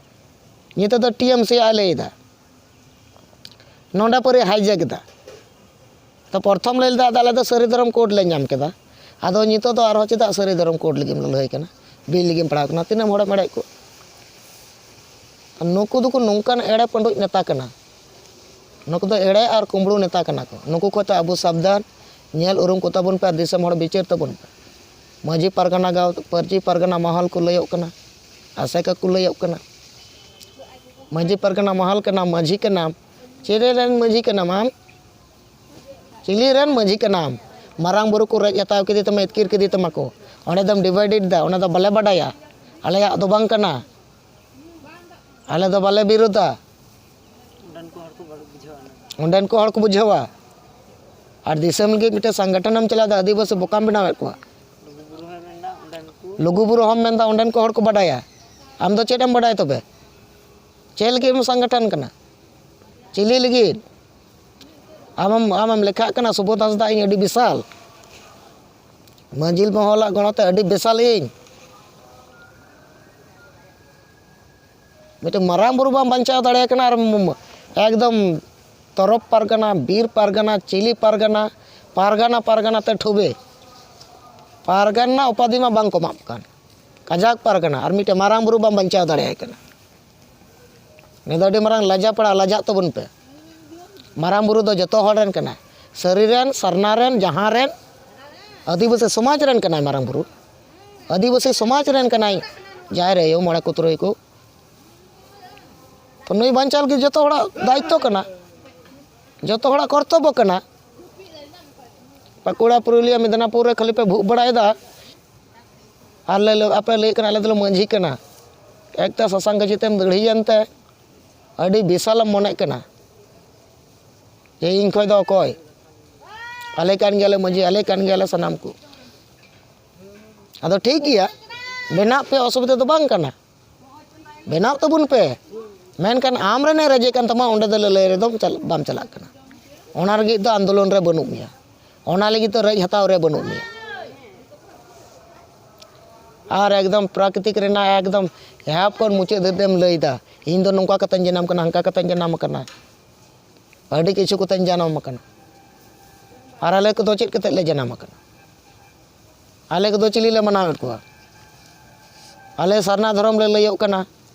ᱱᱤᱛᱚᱜ ᱫᱚ ᱴᱤ ᱮᱢ ᱥᱤ ᱟᱜ ᱞᱟᱹᱭ ᱮᱫᱟ, ᱱᱚᱰᱮ ᱯᱟᱹᱨᱤ ᱦᱟᱭᱡᱮᱠ ᱮᱫᱟ᱾ ᱛᱚ ᱯᱨᱚᱛᱷᱚᱢ ᱞᱟᱹᱭ ᱞᱮᱫᱟ, ᱟᱫᱚ ᱟᱞᱮ ᱫᱚ ᱥᱟᱹᱨᱤ ᱫᱷᱚᱨᱚᱢ ᱠᱳᱰ ᱞᱮ ᱧᱟᱢ ᱠᱮᱫᱟ᱾ ᱟᱫᱚ ᱱᱤᱛᱚᱜ ᱫᱚ ᱟᱨᱦᱚᱸ ᱪᱮᱫᱟᱜ ᱥᱟᱹᱨᱤ ᱫᱷᱚᱨᱚᱢ ᱠᱳᱰ ᱞᱟᱹᱜᱤᱫ ᱮᱢ ᱞᱟᱹᱲᱦᱟᱹᱭ ᱠᱟᱱᱟ? ᱵᱤᱞ ᱞᱟᱹᱜᱤᱫ ᱮᱢ ᱯᱟᱲᱦᱟᱣ ᱠᱟᱱᱟ? ᱛᱤᱱᱟᱹᱜ ᱦᱚᱲᱮᱢ ᱮᱲᱮᱭᱮᱫ ᱠᱚ? ᱱᱩᱠᱩ ᱫᱚᱠᱚ ᱱᱚᱝᱠᱟᱱ ᱮᱲᱮ ᱯᱟᱹᱰᱩᱡ ᱱᱮᱛᱟ ᱠᱟᱱᱟ᱾ ᱱᱩᱠᱩ ᱫᱚ ᱮᱲᱮ ᱟᱨ ᱠᱩᱢᱵᱽᱲᱩ ᱱᱮᱛᱟ ᱠᱟᱱᱟ ᱠᱚ᱾ ᱱᱩᱠᱩ ᱠᱷᱚᱱ ᱛᱚ ᱟᱵᱚ ᱥᱟᱵᱫᱷᱟᱱ, ᱧᱮᱞ ᱩᱨᱩᱢ ᱠᱚ ᱛᱟᱵᱚᱱ ᱯᱮ ᱟᱨ ᱫᱤᱥᱚᱢ ᱦᱚᱲ ᱵᱤᱪᱟᱹᱨ ᱛᱟᱵᱚᱱ ᱯᱮ᱾ ᱢᱟᱹᱡᱷᱤ ᱯᱟᱨᱜᱟᱱᱟ ᱜᱟᱶ-, ᱯᱟᱹᱨᱪᱤ ᱯᱟᱨᱜᱟᱱᱟ ᱢᱚᱦᱚᱞ ᱠᱚ ᱞᱟᱹᱭᱚᱜ ᱠᱟᱱᱟ, ᱟᱥᱮᱠᱟ ᱠᱚ ᱞᱟᱹᱭᱚᱜ ᱠᱟᱱᱟ, ᱢᱟᱹᱡᱷᱤ ᱯᱟᱨᱜᱟᱱᱟ ᱢᱚᱦᱚᱞ ᱠᱟᱱᱟᱢ, ᱢᱟᱹᱡᱷᱤ ᱠᱟᱱᱟᱢ, ᱪᱮᱞᱮ ᱨᱮᱱ ᱢᱟᱹᱡᱷᱤ ᱠᱟᱱᱟᱢ ᱟᱢ? ᱪᱤᱞᱤ ᱨᱮᱱ ᱢᱟᱹᱡᱷᱤ ᱠᱟᱱᱟᱢ? ᱢᱟᱨᱟᱝ ᱵᱩᱨᱩ ᱠᱚ ᱨᱮᱡ ᱦᱟᱛᱟᱣ ᱠᱮᱫᱮ ᱛᱟᱢᱟ, ᱤᱛᱠᱤᱨ ᱠᱮᱫᱮ ᱛᱟᱢᱟ ᱠᱚ, ᱚᱸᱰᱮ ᱫᱚᱢ ᱰᱤᱵᱷᱟᱭᱰᱮᱰ ᱫᱟ, ᱚᱱᱟ ᱫᱚ ᱵᱟᱞᱮ ᱵᱟᱰᱟᱭᱟ, ᱟᱞᱮᱭᱟᱜ ᱫᱚ ᱵᱟᱝ ᱠᱟᱱᱟ, ᱟᱞᱮ ᱫᱚ ᱵᱟᱞᱮ ᱵᱤᱨᱳᱫᱟ᱾ ᱚᱸᱰᱮᱱ ᱠᱚ ᱦᱚᱲ ᱠᱚ ᱵᱟᱹᱲ-, ᱵᱩᱡᱷᱟᱹᱣᱟ ᱚᱱᱟ᱾ ᱚᱸᱰᱮᱱ ᱠᱚ ᱦᱚᱲ ᱠᱚ ᱵᱩᱡᱷᱟᱹᱣᱟ᱾ ᱟᱨ ᱫᱤᱥᱚᱢ ᱞᱟᱹᱜᱤᱫ ᱢᱤᱫᱴᱮᱱ ᱥᱚᱝᱜᱚᱴᱷᱚᱱᱮᱢ ᱪᱟᱞᱟᱣᱫᱟ, ᱟᱹᱫᱤᱵᱟᱹᱥᱤ ᱵᱚᱠᱟᱢ ᱵᱮᱱᱟᱣᱮᱫ ᱠᱚᱣᱟ᱾ ᱞᱩᱜᱩ ᱵᱩᱨᱩ ᱦᱚᱸᱭ ᱢᱮᱱᱫᱟ, ᱚᱸᱰᱮᱱ ᱠᱚ ᱞᱩᱜᱩ ᱵᱩᱨᱩ ᱦᱚᱸᱢ ᱢᱮᱱᱫᱟ, ᱚᱸᱰᱮᱱ ᱠᱚ ᱦᱚᱲ ᱠᱚ ᱵᱟᱰᱟᱭᱟ᱾ ᱟᱢ ᱫᱚ ᱪᱮᱫ ᱮᱢ ᱵᱟᱰᱟᱭᱟ ᱛᱚᱵᱮ? ᱪᱮᱫ ᱞᱟᱹᱜᱤᱫ ᱮᱢ ᱥᱚᱝᱜᱚᱴᱷᱚᱱ ᱠᱟᱱᱟ? ᱪᱤᱞᱤ ᱞᱟᱹᱜᱤᱫ? ᱟᱢᱮᱢ, ᱟᱢᱮᱢ ᱞᱮᱠᱷᱟᱜ ᱠᱟᱱᱟ ᱥᱩᱵᱳᱫᱷ ᱦᱟᱸᱥᱫᱟ, ᱤᱧ ᱟᱹᱰᱤ ᱵᱤᱥᱟᱞ᱾ ᱢᱟᱹᱡᱷᱤ ᱢᱚᱦᱚᱞᱟᱜ ᱜᱚᱲᱚᱛᱮ ᱟᱹᱰᱤ ᱵᱤᱥᱟᱞ ᱤᱧ᱾ ᱢᱤᱫᱴᱮᱱ ᱢᱟᱨᱟᱝ ᱵᱩᱨᱩ ᱵᱟᱢ ᱵᱟᱧᱪᱟᱣ ᱫᱟᱲᱮᱭᱟᱭ ᱠᱟᱱᱟ ᱟᱨ ᱢ-, ᱮᱠᱫᱚᱢ ᱛᱚᱨᱚᱯ ᱯᱟᱨᱜᱟᱱᱟ, ᱵᱤᱨ ᱯᱟᱨᱜᱟᱱᱟ, ᱪᱤᱞᱤ ᱯᱟᱨᱜᱟᱱᱟ, ᱯᱟᱨᱜᱟᱱᱟ, ᱯᱟᱨᱜᱟᱱᱟ ᱛᱮ ᱴᱷᱩᱵᱮ᱾ ᱯᱟᱨᱜᱟᱱᱟ ᱩᱯᱟᱫᱷᱤ ᱢᱟ ᱵᱟᱝ ᱠᱚ ᱮᱢᱟᱢ ᱠᱟᱱ᱾ ᱠᱟᱡᱟᱠ ᱯᱟᱨᱜᱟᱱᱟ, ᱟᱨ ᱢᱤᱫᱴᱮᱱ ᱢᱟᱨᱟᱝ ᱵᱩᱨᱩ ᱵᱟᱢ ᱵᱟᱧᱪᱟᱣ ᱫᱟᱲᱮᱭᱟᱭ ᱠᱟᱱᱟ᱾ ᱱᱤᱭᱟᱹ ᱫᱚ ᱟᱹᱰᱤ ᱢᱟᱨᱟᱝ ᱞᱟᱡᱟ ᱯᱟᱲᱟ, ᱞᱟᱡᱟᱜ ᱛᱟᱵᱚᱱ ᱯᱮ᱾ ᱢᱟᱨᱟᱝ ᱵᱩᱨᱩ ᱫᱚ ᱡᱚᱛᱚ ᱦᱚᱲ ᱨᱮᱱ ᱠᱟᱱᱟᱭ, ᱥᱟᱹᱨᱤ ᱨᱮᱱ, ᱥᱟᱨᱱᱟ ᱨᱮᱱ, ᱡᱟᱦᱟᱸ ᱨᱮᱱ, ᱟᱹᱫᱤᱵᱟᱹᱥᱤ ᱥᱚᱢᱟᱡᱽ ᱨᱮᱱ ᱠᱟᱱᱟᱭ ᱢᱟᱨᱟᱝ ᱵᱩᱨᱩ᱾ ᱟᱹᱫᱤᱵᱟᱹᱥᱤ ᱥᱚᱢᱟᱡᱽ ᱨᱮᱱ ᱠᱟᱱᱟᱭ ᱡᱟᱦᱮᱨ ᱟᱭᱳ, ᱢᱚᱬᱮ ᱠᱚ ᱛᱩᱨᱩᱭ ᱠᱚ᱾ ᱛᱚ ᱱᱩᱭ ᱵᱟᱧᱪᱟᱣ ᱞᱟᱹᱜᱤᱫ ᱡᱚᱛᱚ ᱦᱚᱲᱟᱜ ᱫᱟᱭᱤᱛᱛᱚ ᱠᱟᱱᱟ, ᱡᱚᱛᱚ ᱦᱚᱲᱟᱜ ᱠᱚᱨᱛᱚᱵᱵᱚ ᱠᱟᱱᱟ᱾ ᱵᱟᱸᱠᱩᱲᱟ, ᱯᱩᱨᱩᱞᱤᱭᱟᱹ, ᱢᱮᱫᱽᱱᱟᱯᱩᱨ ᱨᱮ ᱠᱷᱟᱹᱞᱤ ᱯᱮ ᱵᱷᱩᱜ ᱵᱟᱲᱟᱭᱮᱫᱟ, ᱟᱨ ᱞᱮ, ᱟᱯᱮ ᱞᱟᱹᱭᱮᱫ ᱠᱟᱱᱟ ᱟᱞᱮ ᱫᱚᱞᱮ ᱢᱟᱹᱡᱷᱤ ᱠᱟᱱᱟ᱾ ᱮᱠ ᱛᱮ ᱥᱟᱥᱟᱝ ᱠᱟᱹᱪᱤ ᱛᱮᱢ ᱫᱟᱹᱲᱦᱤᱭᱮᱱ ᱛᱮ ᱟᱹᱰᱤ ᱵᱤᱥᱟᱞᱮᱢ ᱢᱚᱱᱮᱜ ᱠᱟᱱᱟ ᱡᱮ ᱤᱧ ᱠᱷᱚᱡ ᱫᱚ ᱚᱠᱚᱭ? ᱟᱞᱮ ᱠᱟᱱ ᱜᱮᱭᱟᱞᱮ ᱢᱟᱹᱡᱷᱤ, ᱟᱞᱮ ᱠᱟᱱ ᱜᱮᱭᱟᱞᱮ ᱥᱟᱱᱟᱢ ᱠᱚ᱾ ᱟᱫᱚ ᱴᱷᱤᱠ ᱜᱮᱭᱟ, ᱵᱮᱱᱟᱜ ᱯᱮ, ᱚᱥᱩᱵᱤᱫᱷᱟ ᱫᱚ ᱵᱟᱝ ᱠᱟᱱᱟ, ᱵᱮᱱᱟᱣ ᱛᱟᱵᱚᱱ ᱯᱮ᱾ ᱢᱮᱱᱠᱷᱟᱱ ᱟᱢ ᱨᱮᱱᱮ ᱨᱮᱡᱮ ᱠᱟᱱ ᱛᱟᱢᱟ, ᱚᱸᱰᱮ ᱫᱚ ᱞᱟᱹᱞᱟᱹᱭ ᱨᱮᱫᱚᱢ ᱪᱟᱞ-, ᱵᱟᱢ ᱪᱟᱞᱟᱜ ᱠᱟᱱᱟ᱾ ᱚᱱᱟ ᱞᱟᱹᱜᱤᱫ ᱫᱚ ᱟᱱᱫᱳᱞᱚᱱ ᱨᱮ ᱵᱟᱹᱱᱩᱜ ᱢᱮᱭᱟ, ᱚᱱᱟ ᱞᱟᱹᱜᱤᱫ ᱫᱚ ᱨᱮᱡ ᱦᱟᱛᱟᱣ ᱨᱮ ᱵᱟᱹᱱᱩᱜ ᱢᱮᱭᱟ᱾ ᱟᱨ ᱮᱠᱫᱚᱢ ᱯᱨᱟᱠᱨᱤᱛᱤᱠ ᱨᱮᱱᱟᱜ ᱮᱠᱫᱚᱢ ᱮᱦᱚᱵ ᱠᱷᱚᱱ ᱢᱩᱪᱟᱹᱫ ᱫᱷᱟᱹᱵᱤᱡ ᱮᱢ ᱞᱟᱹᱭᱫᱟ, ᱤᱧ ᱫᱚ ᱱᱚᱝᱠᱟ ᱠᱟᱛᱮᱧ ᱡᱟᱱᱟᱢ ᱠᱟᱱᱟ, ᱦᱟᱱᱠᱟ ᱠᱟᱛᱮᱧ ᱡᱟᱱᱟᱢ ᱠᱟᱱᱟ, ᱟᱹᱰᱤ ᱠᱤᱪᱷᱩ ᱠᱟᱛᱮᱧ ᱡᱟᱱᱟᱢ ᱟᱠᱟᱱᱟ᱾ ᱟᱨ ᱟᱞᱮ ᱠᱚᱫᱚ ᱪᱮᱫ ᱠᱟᱛᱮ ᱞᱮ ᱡᱟᱱᱟᱢ ᱟᱠᱟᱱᱟ? ᱟᱞᱮ ᱠᱚᱫᱚ ᱪᱤᱞᱤ ᱞᱮ ᱢᱟᱱᱟᱣᱮᱫ ᱠᱚᱣᱟ? ᱟᱞᱮ ᱥᱟᱨᱱᱟ ᱫᱷᱚᱨᱚᱢ ᱞᱮ ᱞᱟᱹᱭᱚᱜ ᱠᱟᱱᱟ,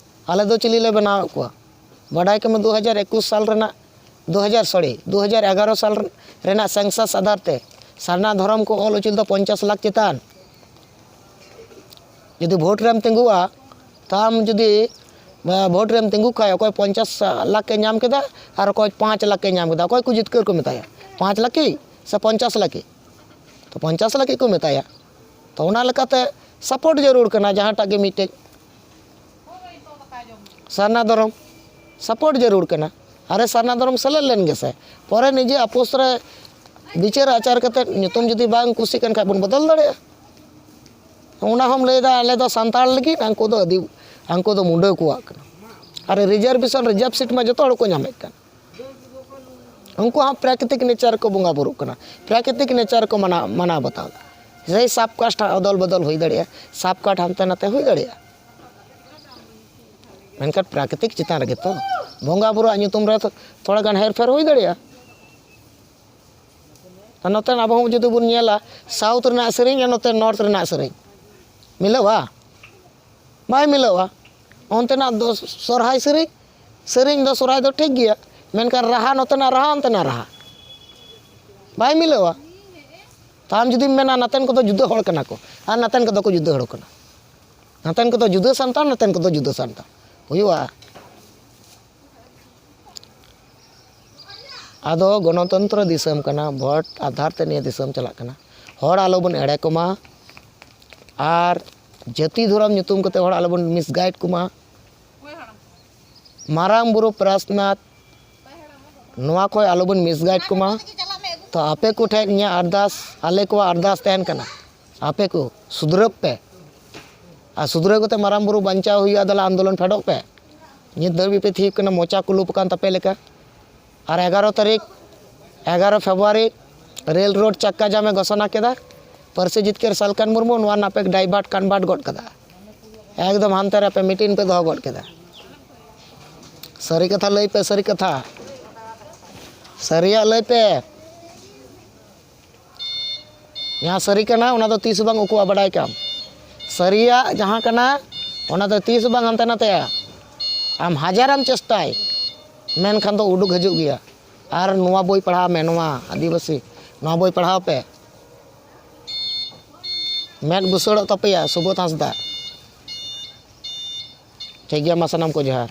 ᱟᱞᱮ ᱫᱚ ᱪᱤᱞᱤ ᱞᱮ ᱵᱮᱱᱟᱣᱮᱫ ᱠᱚᱣᱟ? ᱵᱟᱰᱟᱭ ᱠᱟᱜ ᱢᱮ, ᱫᱩ ᱦᱟᱡᱟᱨ ᱮᱠᱩᱥ ᱥᱟᱞ ᱨᱮᱱᱟᱜ, ᱫᱩ ᱦᱟᱡᱟᱨ, ᱥᱚᱨᱤ, ᱫᱩ ᱦᱟᱡᱟᱨ ᱮᱜᱟᱨᱚ ᱥᱟᱞ ᱨᱮᱱᱟᱜ ᱥᱮᱱᱥᱟᱥ ᱟᱫᱷᱟᱨ ᱛᱮ ᱥᱟᱨᱱᱟ ᱫᱷᱚᱨᱚᱢ ᱠᱚ ᱚᱞ ᱩᱪᱩ ᱞᱮᱫᱟ ᱯᱚᱧᱪᱟᱥ ᱞᱟᱠᱷ ᱪᱮᱛᱟᱱ᱾ ᱡᱩᱫᱤ ᱵᱷᱳᱴ ᱨᱮᱢ ᱛᱤᱸᱜᱩᱜᱼᱟ, ᱛᱟᱢ ᱡᱩᱫᱤ, ᱮ, ᱵᱷᱳᱴ ᱨᱮᱢ ᱛᱤᱸᱜᱩ ᱠᱷᱟᱡ, ᱚᱠᱚᱭ ᱯᱚᱧᱪᱟᱥ ᱞᱟᱠᱷ ᱮ ᱧᱟᱢ ᱠᱮᱫᱟ ᱟᱨ ᱚᱠᱚᱭ ᱯᱟᱸᱪ ᱞᱟᱠᱷ ᱮ ᱧᱟᱢ ᱠᱮᱫᱟ, ᱚᱠᱚᱭ ᱠᱚ ᱡᱤᱛᱠᱟᱹᱨ ᱠᱚ ᱢᱮᱛᱟᱭᱟ? ᱯᱟᱸᱪ ᱞᱟᱠᱷ ᱥᱮ ᱯᱚᱧᱪᱟᱥ ᱞᱟᱠᱷ? ᱛᱚ, ᱯᱚᱧᱪᱟᱥ ᱞᱟᱠᱷ ᱠᱚ ᱢᱮᱛᱟᱭᱟ᱾ ᱛᱚ, ᱚᱱᱟ ᱞᱮᱠᱟᱛᱮ ᱥᱟᱯᱳᱨᱴ ᱡᱟᱹᱨᱩᱲ ᱠᱟᱱᱟ, ᱡᱟᱦᱟᱸᱴᱟᱜ ᱜᱮ ᱢᱤᱫᱴᱮᱡ ᱥᱟᱨᱱᱟ ᱫᱷᱚᱨᱚᱢ ᱥᱟᱯᱳᱨᱴ ᱡᱟᱹᱨᱩᱲ ᱠᱟᱱᱟ᱾ ᱟᱨᱮ, ᱥᱟᱨᱱᱟ ᱫᱷᱚᱨᱚᱢ ᱥᱮᱞᱮᱫ ᱞᱮᱱ ᱜᱮᱥᱮ, ᱯᱚᱨᱮ ᱱᱤᱡᱮ ᱟᱯᱳᱥ ᱨᱮ ᱵᱤᱪᱟᱹᱨ ᱟᱪᱟᱨ ᱠᱟᱛᱮ ᱧᱩᱛᱩᱢ ᱡᱩᱫᱤ ᱵᱟᱝ ᱠᱩᱥᱤᱜ ᱠᱟᱱ ᱠᱷᱟᱡ ᱵᱚᱱ ᱵᱚᱫᱚᱞ ᱫᱟᱲᱮᱭᱟᱜᱼᱟ᱾ ᱚᱱᱟ ᱦᱚᱸᱢ ᱞᱟᱹᱭᱫᱟ ᱟᱞᱮ ᱫᱚ ᱥᱟᱱᱛᱟᱲ ᱞᱟᱹᱜᱤᱫ, ᱦᱟᱱᱠᱩ ᱫᱚ ᱟᱹᱫᱤ-, ᱦᱟᱱᱠᱩ ᱫᱚ ᱢᱩᱰᱟᱹ ᱠᱚᱣᱟᱜ ᱠᱟᱱᱟ᱾ ᱟᱨ ᱨᱤᱡᱟᱨᱵᱷᱮᱥᱚᱱ, ᱨᱤᱡᱟᱨᱵᱷ ᱥᱤᱴ ᱢᱟ ᱡᱚᱛᱚ ᱦᱚᱲ ᱠᱚ ᱧᱟᱢᱮᱫ ᱠᱟᱱ᱾ ᱩᱱᱠᱩ ᱦᱚᱸ ᱯᱨᱟᱠᱨᱤᱛᱤᱠ ᱱᱮᱪᱟᱨ ᱠᱚ ᱵᱚᱸᱜᱟ ᱵᱩᱨᱩᱜ ᱠᱟᱱᱟ, ᱯᱨᱟᱠᱨᱤᱛᱤᱠ ᱱᱮᱪᱟᱨ ᱠᱚ ᱢᱟᱱᱟᱣ, ᱢᱟᱱᱟᱣ ᱵᱟᱛᱟᱣ ᱮᱫᱟ᱾ ᱥᱮᱭ ᱥᱟᱵ ᱠᱟᱥᱴ ᱚᱫᱚᱞ ᱵᱚᱫᱚᱞ ᱦᱩᱭ ᱫᱟᱲᱮᱭᱟᱜᱼᱟ, ᱥᱟᱵ ᱠᱟᱥᱴ ᱦᱟᱱᱛᱮ ᱱᱟᱛᱮ ᱦᱩᱭ ᱫᱟᱲᱮᱭᱟᱜᱼᱟ, ᱢᱮᱱᱠᱷᱟᱱ ᱯᱨᱟᱠᱨᱤᱛᱤᱠ ᱪᱮᱛᱟᱱ ᱨᱮᱜᱮ ᱛᱚ ᱵᱚᱸᱜᱟ ᱵᱩᱨᱩᱣᱟᱜ ᱧᱩᱛᱩᱢ ᱨᱮ ᱛᱷᱚᱲᱟ ᱜᱟᱱ ᱦᱮᱨᱯᱷᱮᱨ ᱦᱩᱭ ᱫᱟᱲᱮᱭᱟᱜᱼᱟ᱾ ᱟᱨ ᱱᱚᱛᱮ ᱟᱵᱚ ᱦᱚᱸ ᱡᱩᱫᱤ ᱵᱚᱱ ᱧᱮᱞᱟ, ᱥᱟᱣᱩᱛᱷ ᱨᱮᱱᱟᱜ ᱥᱮᱨᱮᱧ ᱟᱨ ᱱᱚᱛᱮ ᱱᱚᱨᱛᱷ ᱨᱮᱱᱟᱜ ᱥᱮᱨᱮᱧ ᱢᱤᱞᱟᱹᱜᱼᱟ? ᱵᱟᱭ ᱢᱤᱞᱟᱹᱜᱼᱟ᱾ ᱚᱱᱛᱮᱱᱟᱜ ᱫᱚ ᱥᱚᱨᱦᱟᱭ ᱥᱮᱨᱮᱧ, ᱥᱮᱨᱮᱧ ᱫᱚ ᱥᱚᱨᱦᱟᱭ ᱫᱚ ᱴᱷᱤᱠ ᱜᱮᱭᱟ, ᱢᱮᱱᱠᱷᱟᱱ ᱨᱟᱦᱟ ᱱᱚᱛᱮᱱᱟᱜ ᱨᱟᱦᱟ ᱚᱱᱛᱮᱱᱟᱜ ᱨᱟᱦᱟ ᱵᱟᱭ ᱢᱤᱞᱟᱹᱜᱼᱟ᱾ ᱛᱟᱢ ᱡᱩᱫᱤᱢ ᱢᱮᱱᱟ ᱱᱟᱛᱮᱱ ᱠᱚᱫᱚ ᱡᱩᱫᱟᱹ ᱦᱚᱲ ᱠᱟᱱᱟ ᱠᱚ ᱟᱨ ᱱᱟᱛᱮᱱ ᱠᱚᱫᱚ ᱠᱚ ᱡᱩᱫᱟᱹ ᱦᱚᱲ ᱠᱟᱱᱟ, ᱱᱟᱛᱮᱱ ᱠᱚᱫᱚ ᱡᱩᱫᱟᱹ ᱥᱟᱱᱛᱟᱲ, ᱱᱟᱛᱮᱱ ᱠᱚᱫᱚ ᱡᱩᱫᱟᱹ ᱥᱟᱱᱛᱟᱲ ᱦᱩᱭᱩᱜᱼᱟ᱾ ᱟᱫᱚ ᱜᱚᱱᱚᱛᱚᱱᱛᱨᱚ ᱫᱤᱥᱚᱢ ᱠᱟᱱᱟ, ᱵᱷᱳᱴ ᱟᱫᱷᱟᱨ ᱛᱮ ᱱᱤᱭᱟᱹ ᱫᱤᱥᱚᱢ ᱪᱟᱞᱟᱜ ᱠᱟᱱᱟ᱾ ᱦᱚᱲ ᱟᱞᱚᱵᱚᱱ ᱮᱲᱮ ᱠᱚᱢᱟ, ᱟᱨ ᱡᱟᱹᱛᱤ ᱫᱷᱚᱨᱚᱢ ᱧᱩᱛᱩᱢ ᱠᱟᱛᱮ ᱦᱚᱲ ᱟᱞᱚᱵᱚᱱ ᱢᱤᱥᱜᱟᱭᱤᱰ ᱠᱚᱢᱟ᱾ ᱢᱟᱨᱟᱝ ᱵᱩᱨᱩ ᱯᱨᱟᱥᱱᱟᱛᱷ, ᱱᱚᱣᱟ ᱠᱷᱚᱱ ᱟᱞᱚᱵᱚᱱ ᱢᱤᱥᱜᱟᱭᱤᱰ ᱠᱚᱢᱟ᱾ ᱛᱚ ᱟᱯᱮ ᱠᱚᱴᱷᱮᱱ ᱤᱧᱟᱹᱜ ᱟᱨᱫᱟᱥ, ᱟᱞᱮ ᱠᱚᱣᱟᱜ ᱟᱨᱫᱟᱥ ᱛᱟᱦᱮᱱ ᱠᱟᱱᱟ, ᱟᱯᱮ ᱠᱚ ᱥᱩᱫᱷᱨᱟᱹᱜ ᱯᱮ᱾ ᱟᱨ ᱥᱩᱫᱷᱨᱟᱹᱣ ᱠᱟᱛᱮ ᱢᱟᱨᱟᱝ ᱵᱩᱨᱩ ᱵᱟᱧᱪᱟᱣ ᱦᱩᱭᱩᱜᱼᱟ, ᱫᱮᱞᱟ ᱟᱱᱫᱳᱞᱚᱱ ᱯᱷᱮᱰᱚᱜ ᱯᱮ᱾ ᱱᱤᱛ ᱫᱷᱟᱹᱵᱤᱡ ᱯᱮ ᱛᱷᱤᱨ ᱠᱟᱱᱟ, ᱢᱚᱪᱟ ᱠᱩᱞᱩᱯ ᱟᱠᱟᱱ ᱛᱟᱯᱮ ᱞᱮᱠᱟ᱾ ᱟᱨ ᱮᱜᱟᱨᱚ ᱛᱟᱹᱨᱤᱠᱷ, ᱮᱜᱟᱨᱚ ᱯᱷᱮᱵᱽᱨᱩᱣᱟᱨᱤ ᱨᱮᱞ ᱨᱳᱰ ᱪᱟᱠᱟ ᱡᱟᱢᱮ ᱜᱷᱳᱥᱚᱱᱟ ᱠᱮᱫᱟ᱾ ᱯᱟᱹᱨᱥᱤ ᱡᱤᱛᱠᱟᱹᱨ ᱥᱟᱞᱠᱷᱟᱱ ᱢᱩᱨᱢᱩ ᱱᱚᱣᱟ ᱨᱮᱱᱟᱜ ᱯᱮ divert convert ᱜᱚᱫ ᱠᱟᱫᱟ᱾ ᱮᱠᱫᱚᱢ ᱦᱟᱱᱛᱮ ᱨᱮ ᱟᱯᱮ meeting ᱯᱮ ᱫᱚᱦᱚ ᱜᱚᱫ ᱠᱮᱫᱟ᱾ ᱥᱟᱹᱨᱤ ᱠᱟᱛᱷᱟ ᱞᱟᱹᱭ ᱯᱮ, ᱥᱟᱹᱨᱤ ᱠᱟᱛᱷᱟ᱾ ᱥᱟᱹᱨᱤᱭᱟᱜ ᱞᱟᱹᱭ ᱯᱮ᱾ ᱡᱟᱦᱟᱸ ᱥᱟᱹᱨᱤ ᱠᱟᱱᱟ, ᱚᱱᱟ ᱫᱚ ᱛᱤᱥ ᱦᱚᱸ ᱵᱟᱝ ᱩᱠᱩᱣᱟᱜ ᱵᱟᱰᱟᱭ ᱠᱟᱢ᱾ ᱥᱟᱹᱨᱤᱭᱟᱜ ᱡᱟᱦᱟᱸ ᱠᱟᱱᱟ, ᱚᱱᱟ ᱫᱚ ᱛᱤᱥ ᱦᱚᱸ ᱵᱟᱝ ᱦᱟᱱᱛᱮ ᱱᱟᱛᱮᱜᱼᱟ᱾ ᱟᱢ ᱦᱟᱡᱟᱨᱮᱢ ᱪᱮᱥᱴᱟᱭ, ᱢᱮᱱᱠᱷᱟᱱ ᱫᱚ ᱩᱰᱩᱠ ᱦᱤᱡᱩᱜ ᱜᱮᱭᱟ᱾ ᱟᱨ ᱱᱚᱣᱟ ᱵᱳᱭ ᱯᱟᱲᱦᱟᱣ ᱢᱮ, ᱱᱚᱣᱟ ᱟᱹᱫᱤᱵᱟᱹᱥᱤ, ᱱᱚᱣᱟ ᱵᱳᱭ ᱯᱟᱲᱦᱟᱣ ᱯᱮ᱾ ᱢᱮᱫ ᱵᱩᱥᱟᱹᱲᱚᱜ ᱛᱟᱯᱮᱭᱟ, ᱥᱩᱵᱳᱫᱷ ᱦᱟᱸᱥᱫᱟ᱾ ᱴᱷᱤᱠ ᱜᱮᱭᱟ, ᱢᱟ ᱥᱟᱱᱟᱢ ᱠᱚ ᱡᱚᱦᱟᱨ᱾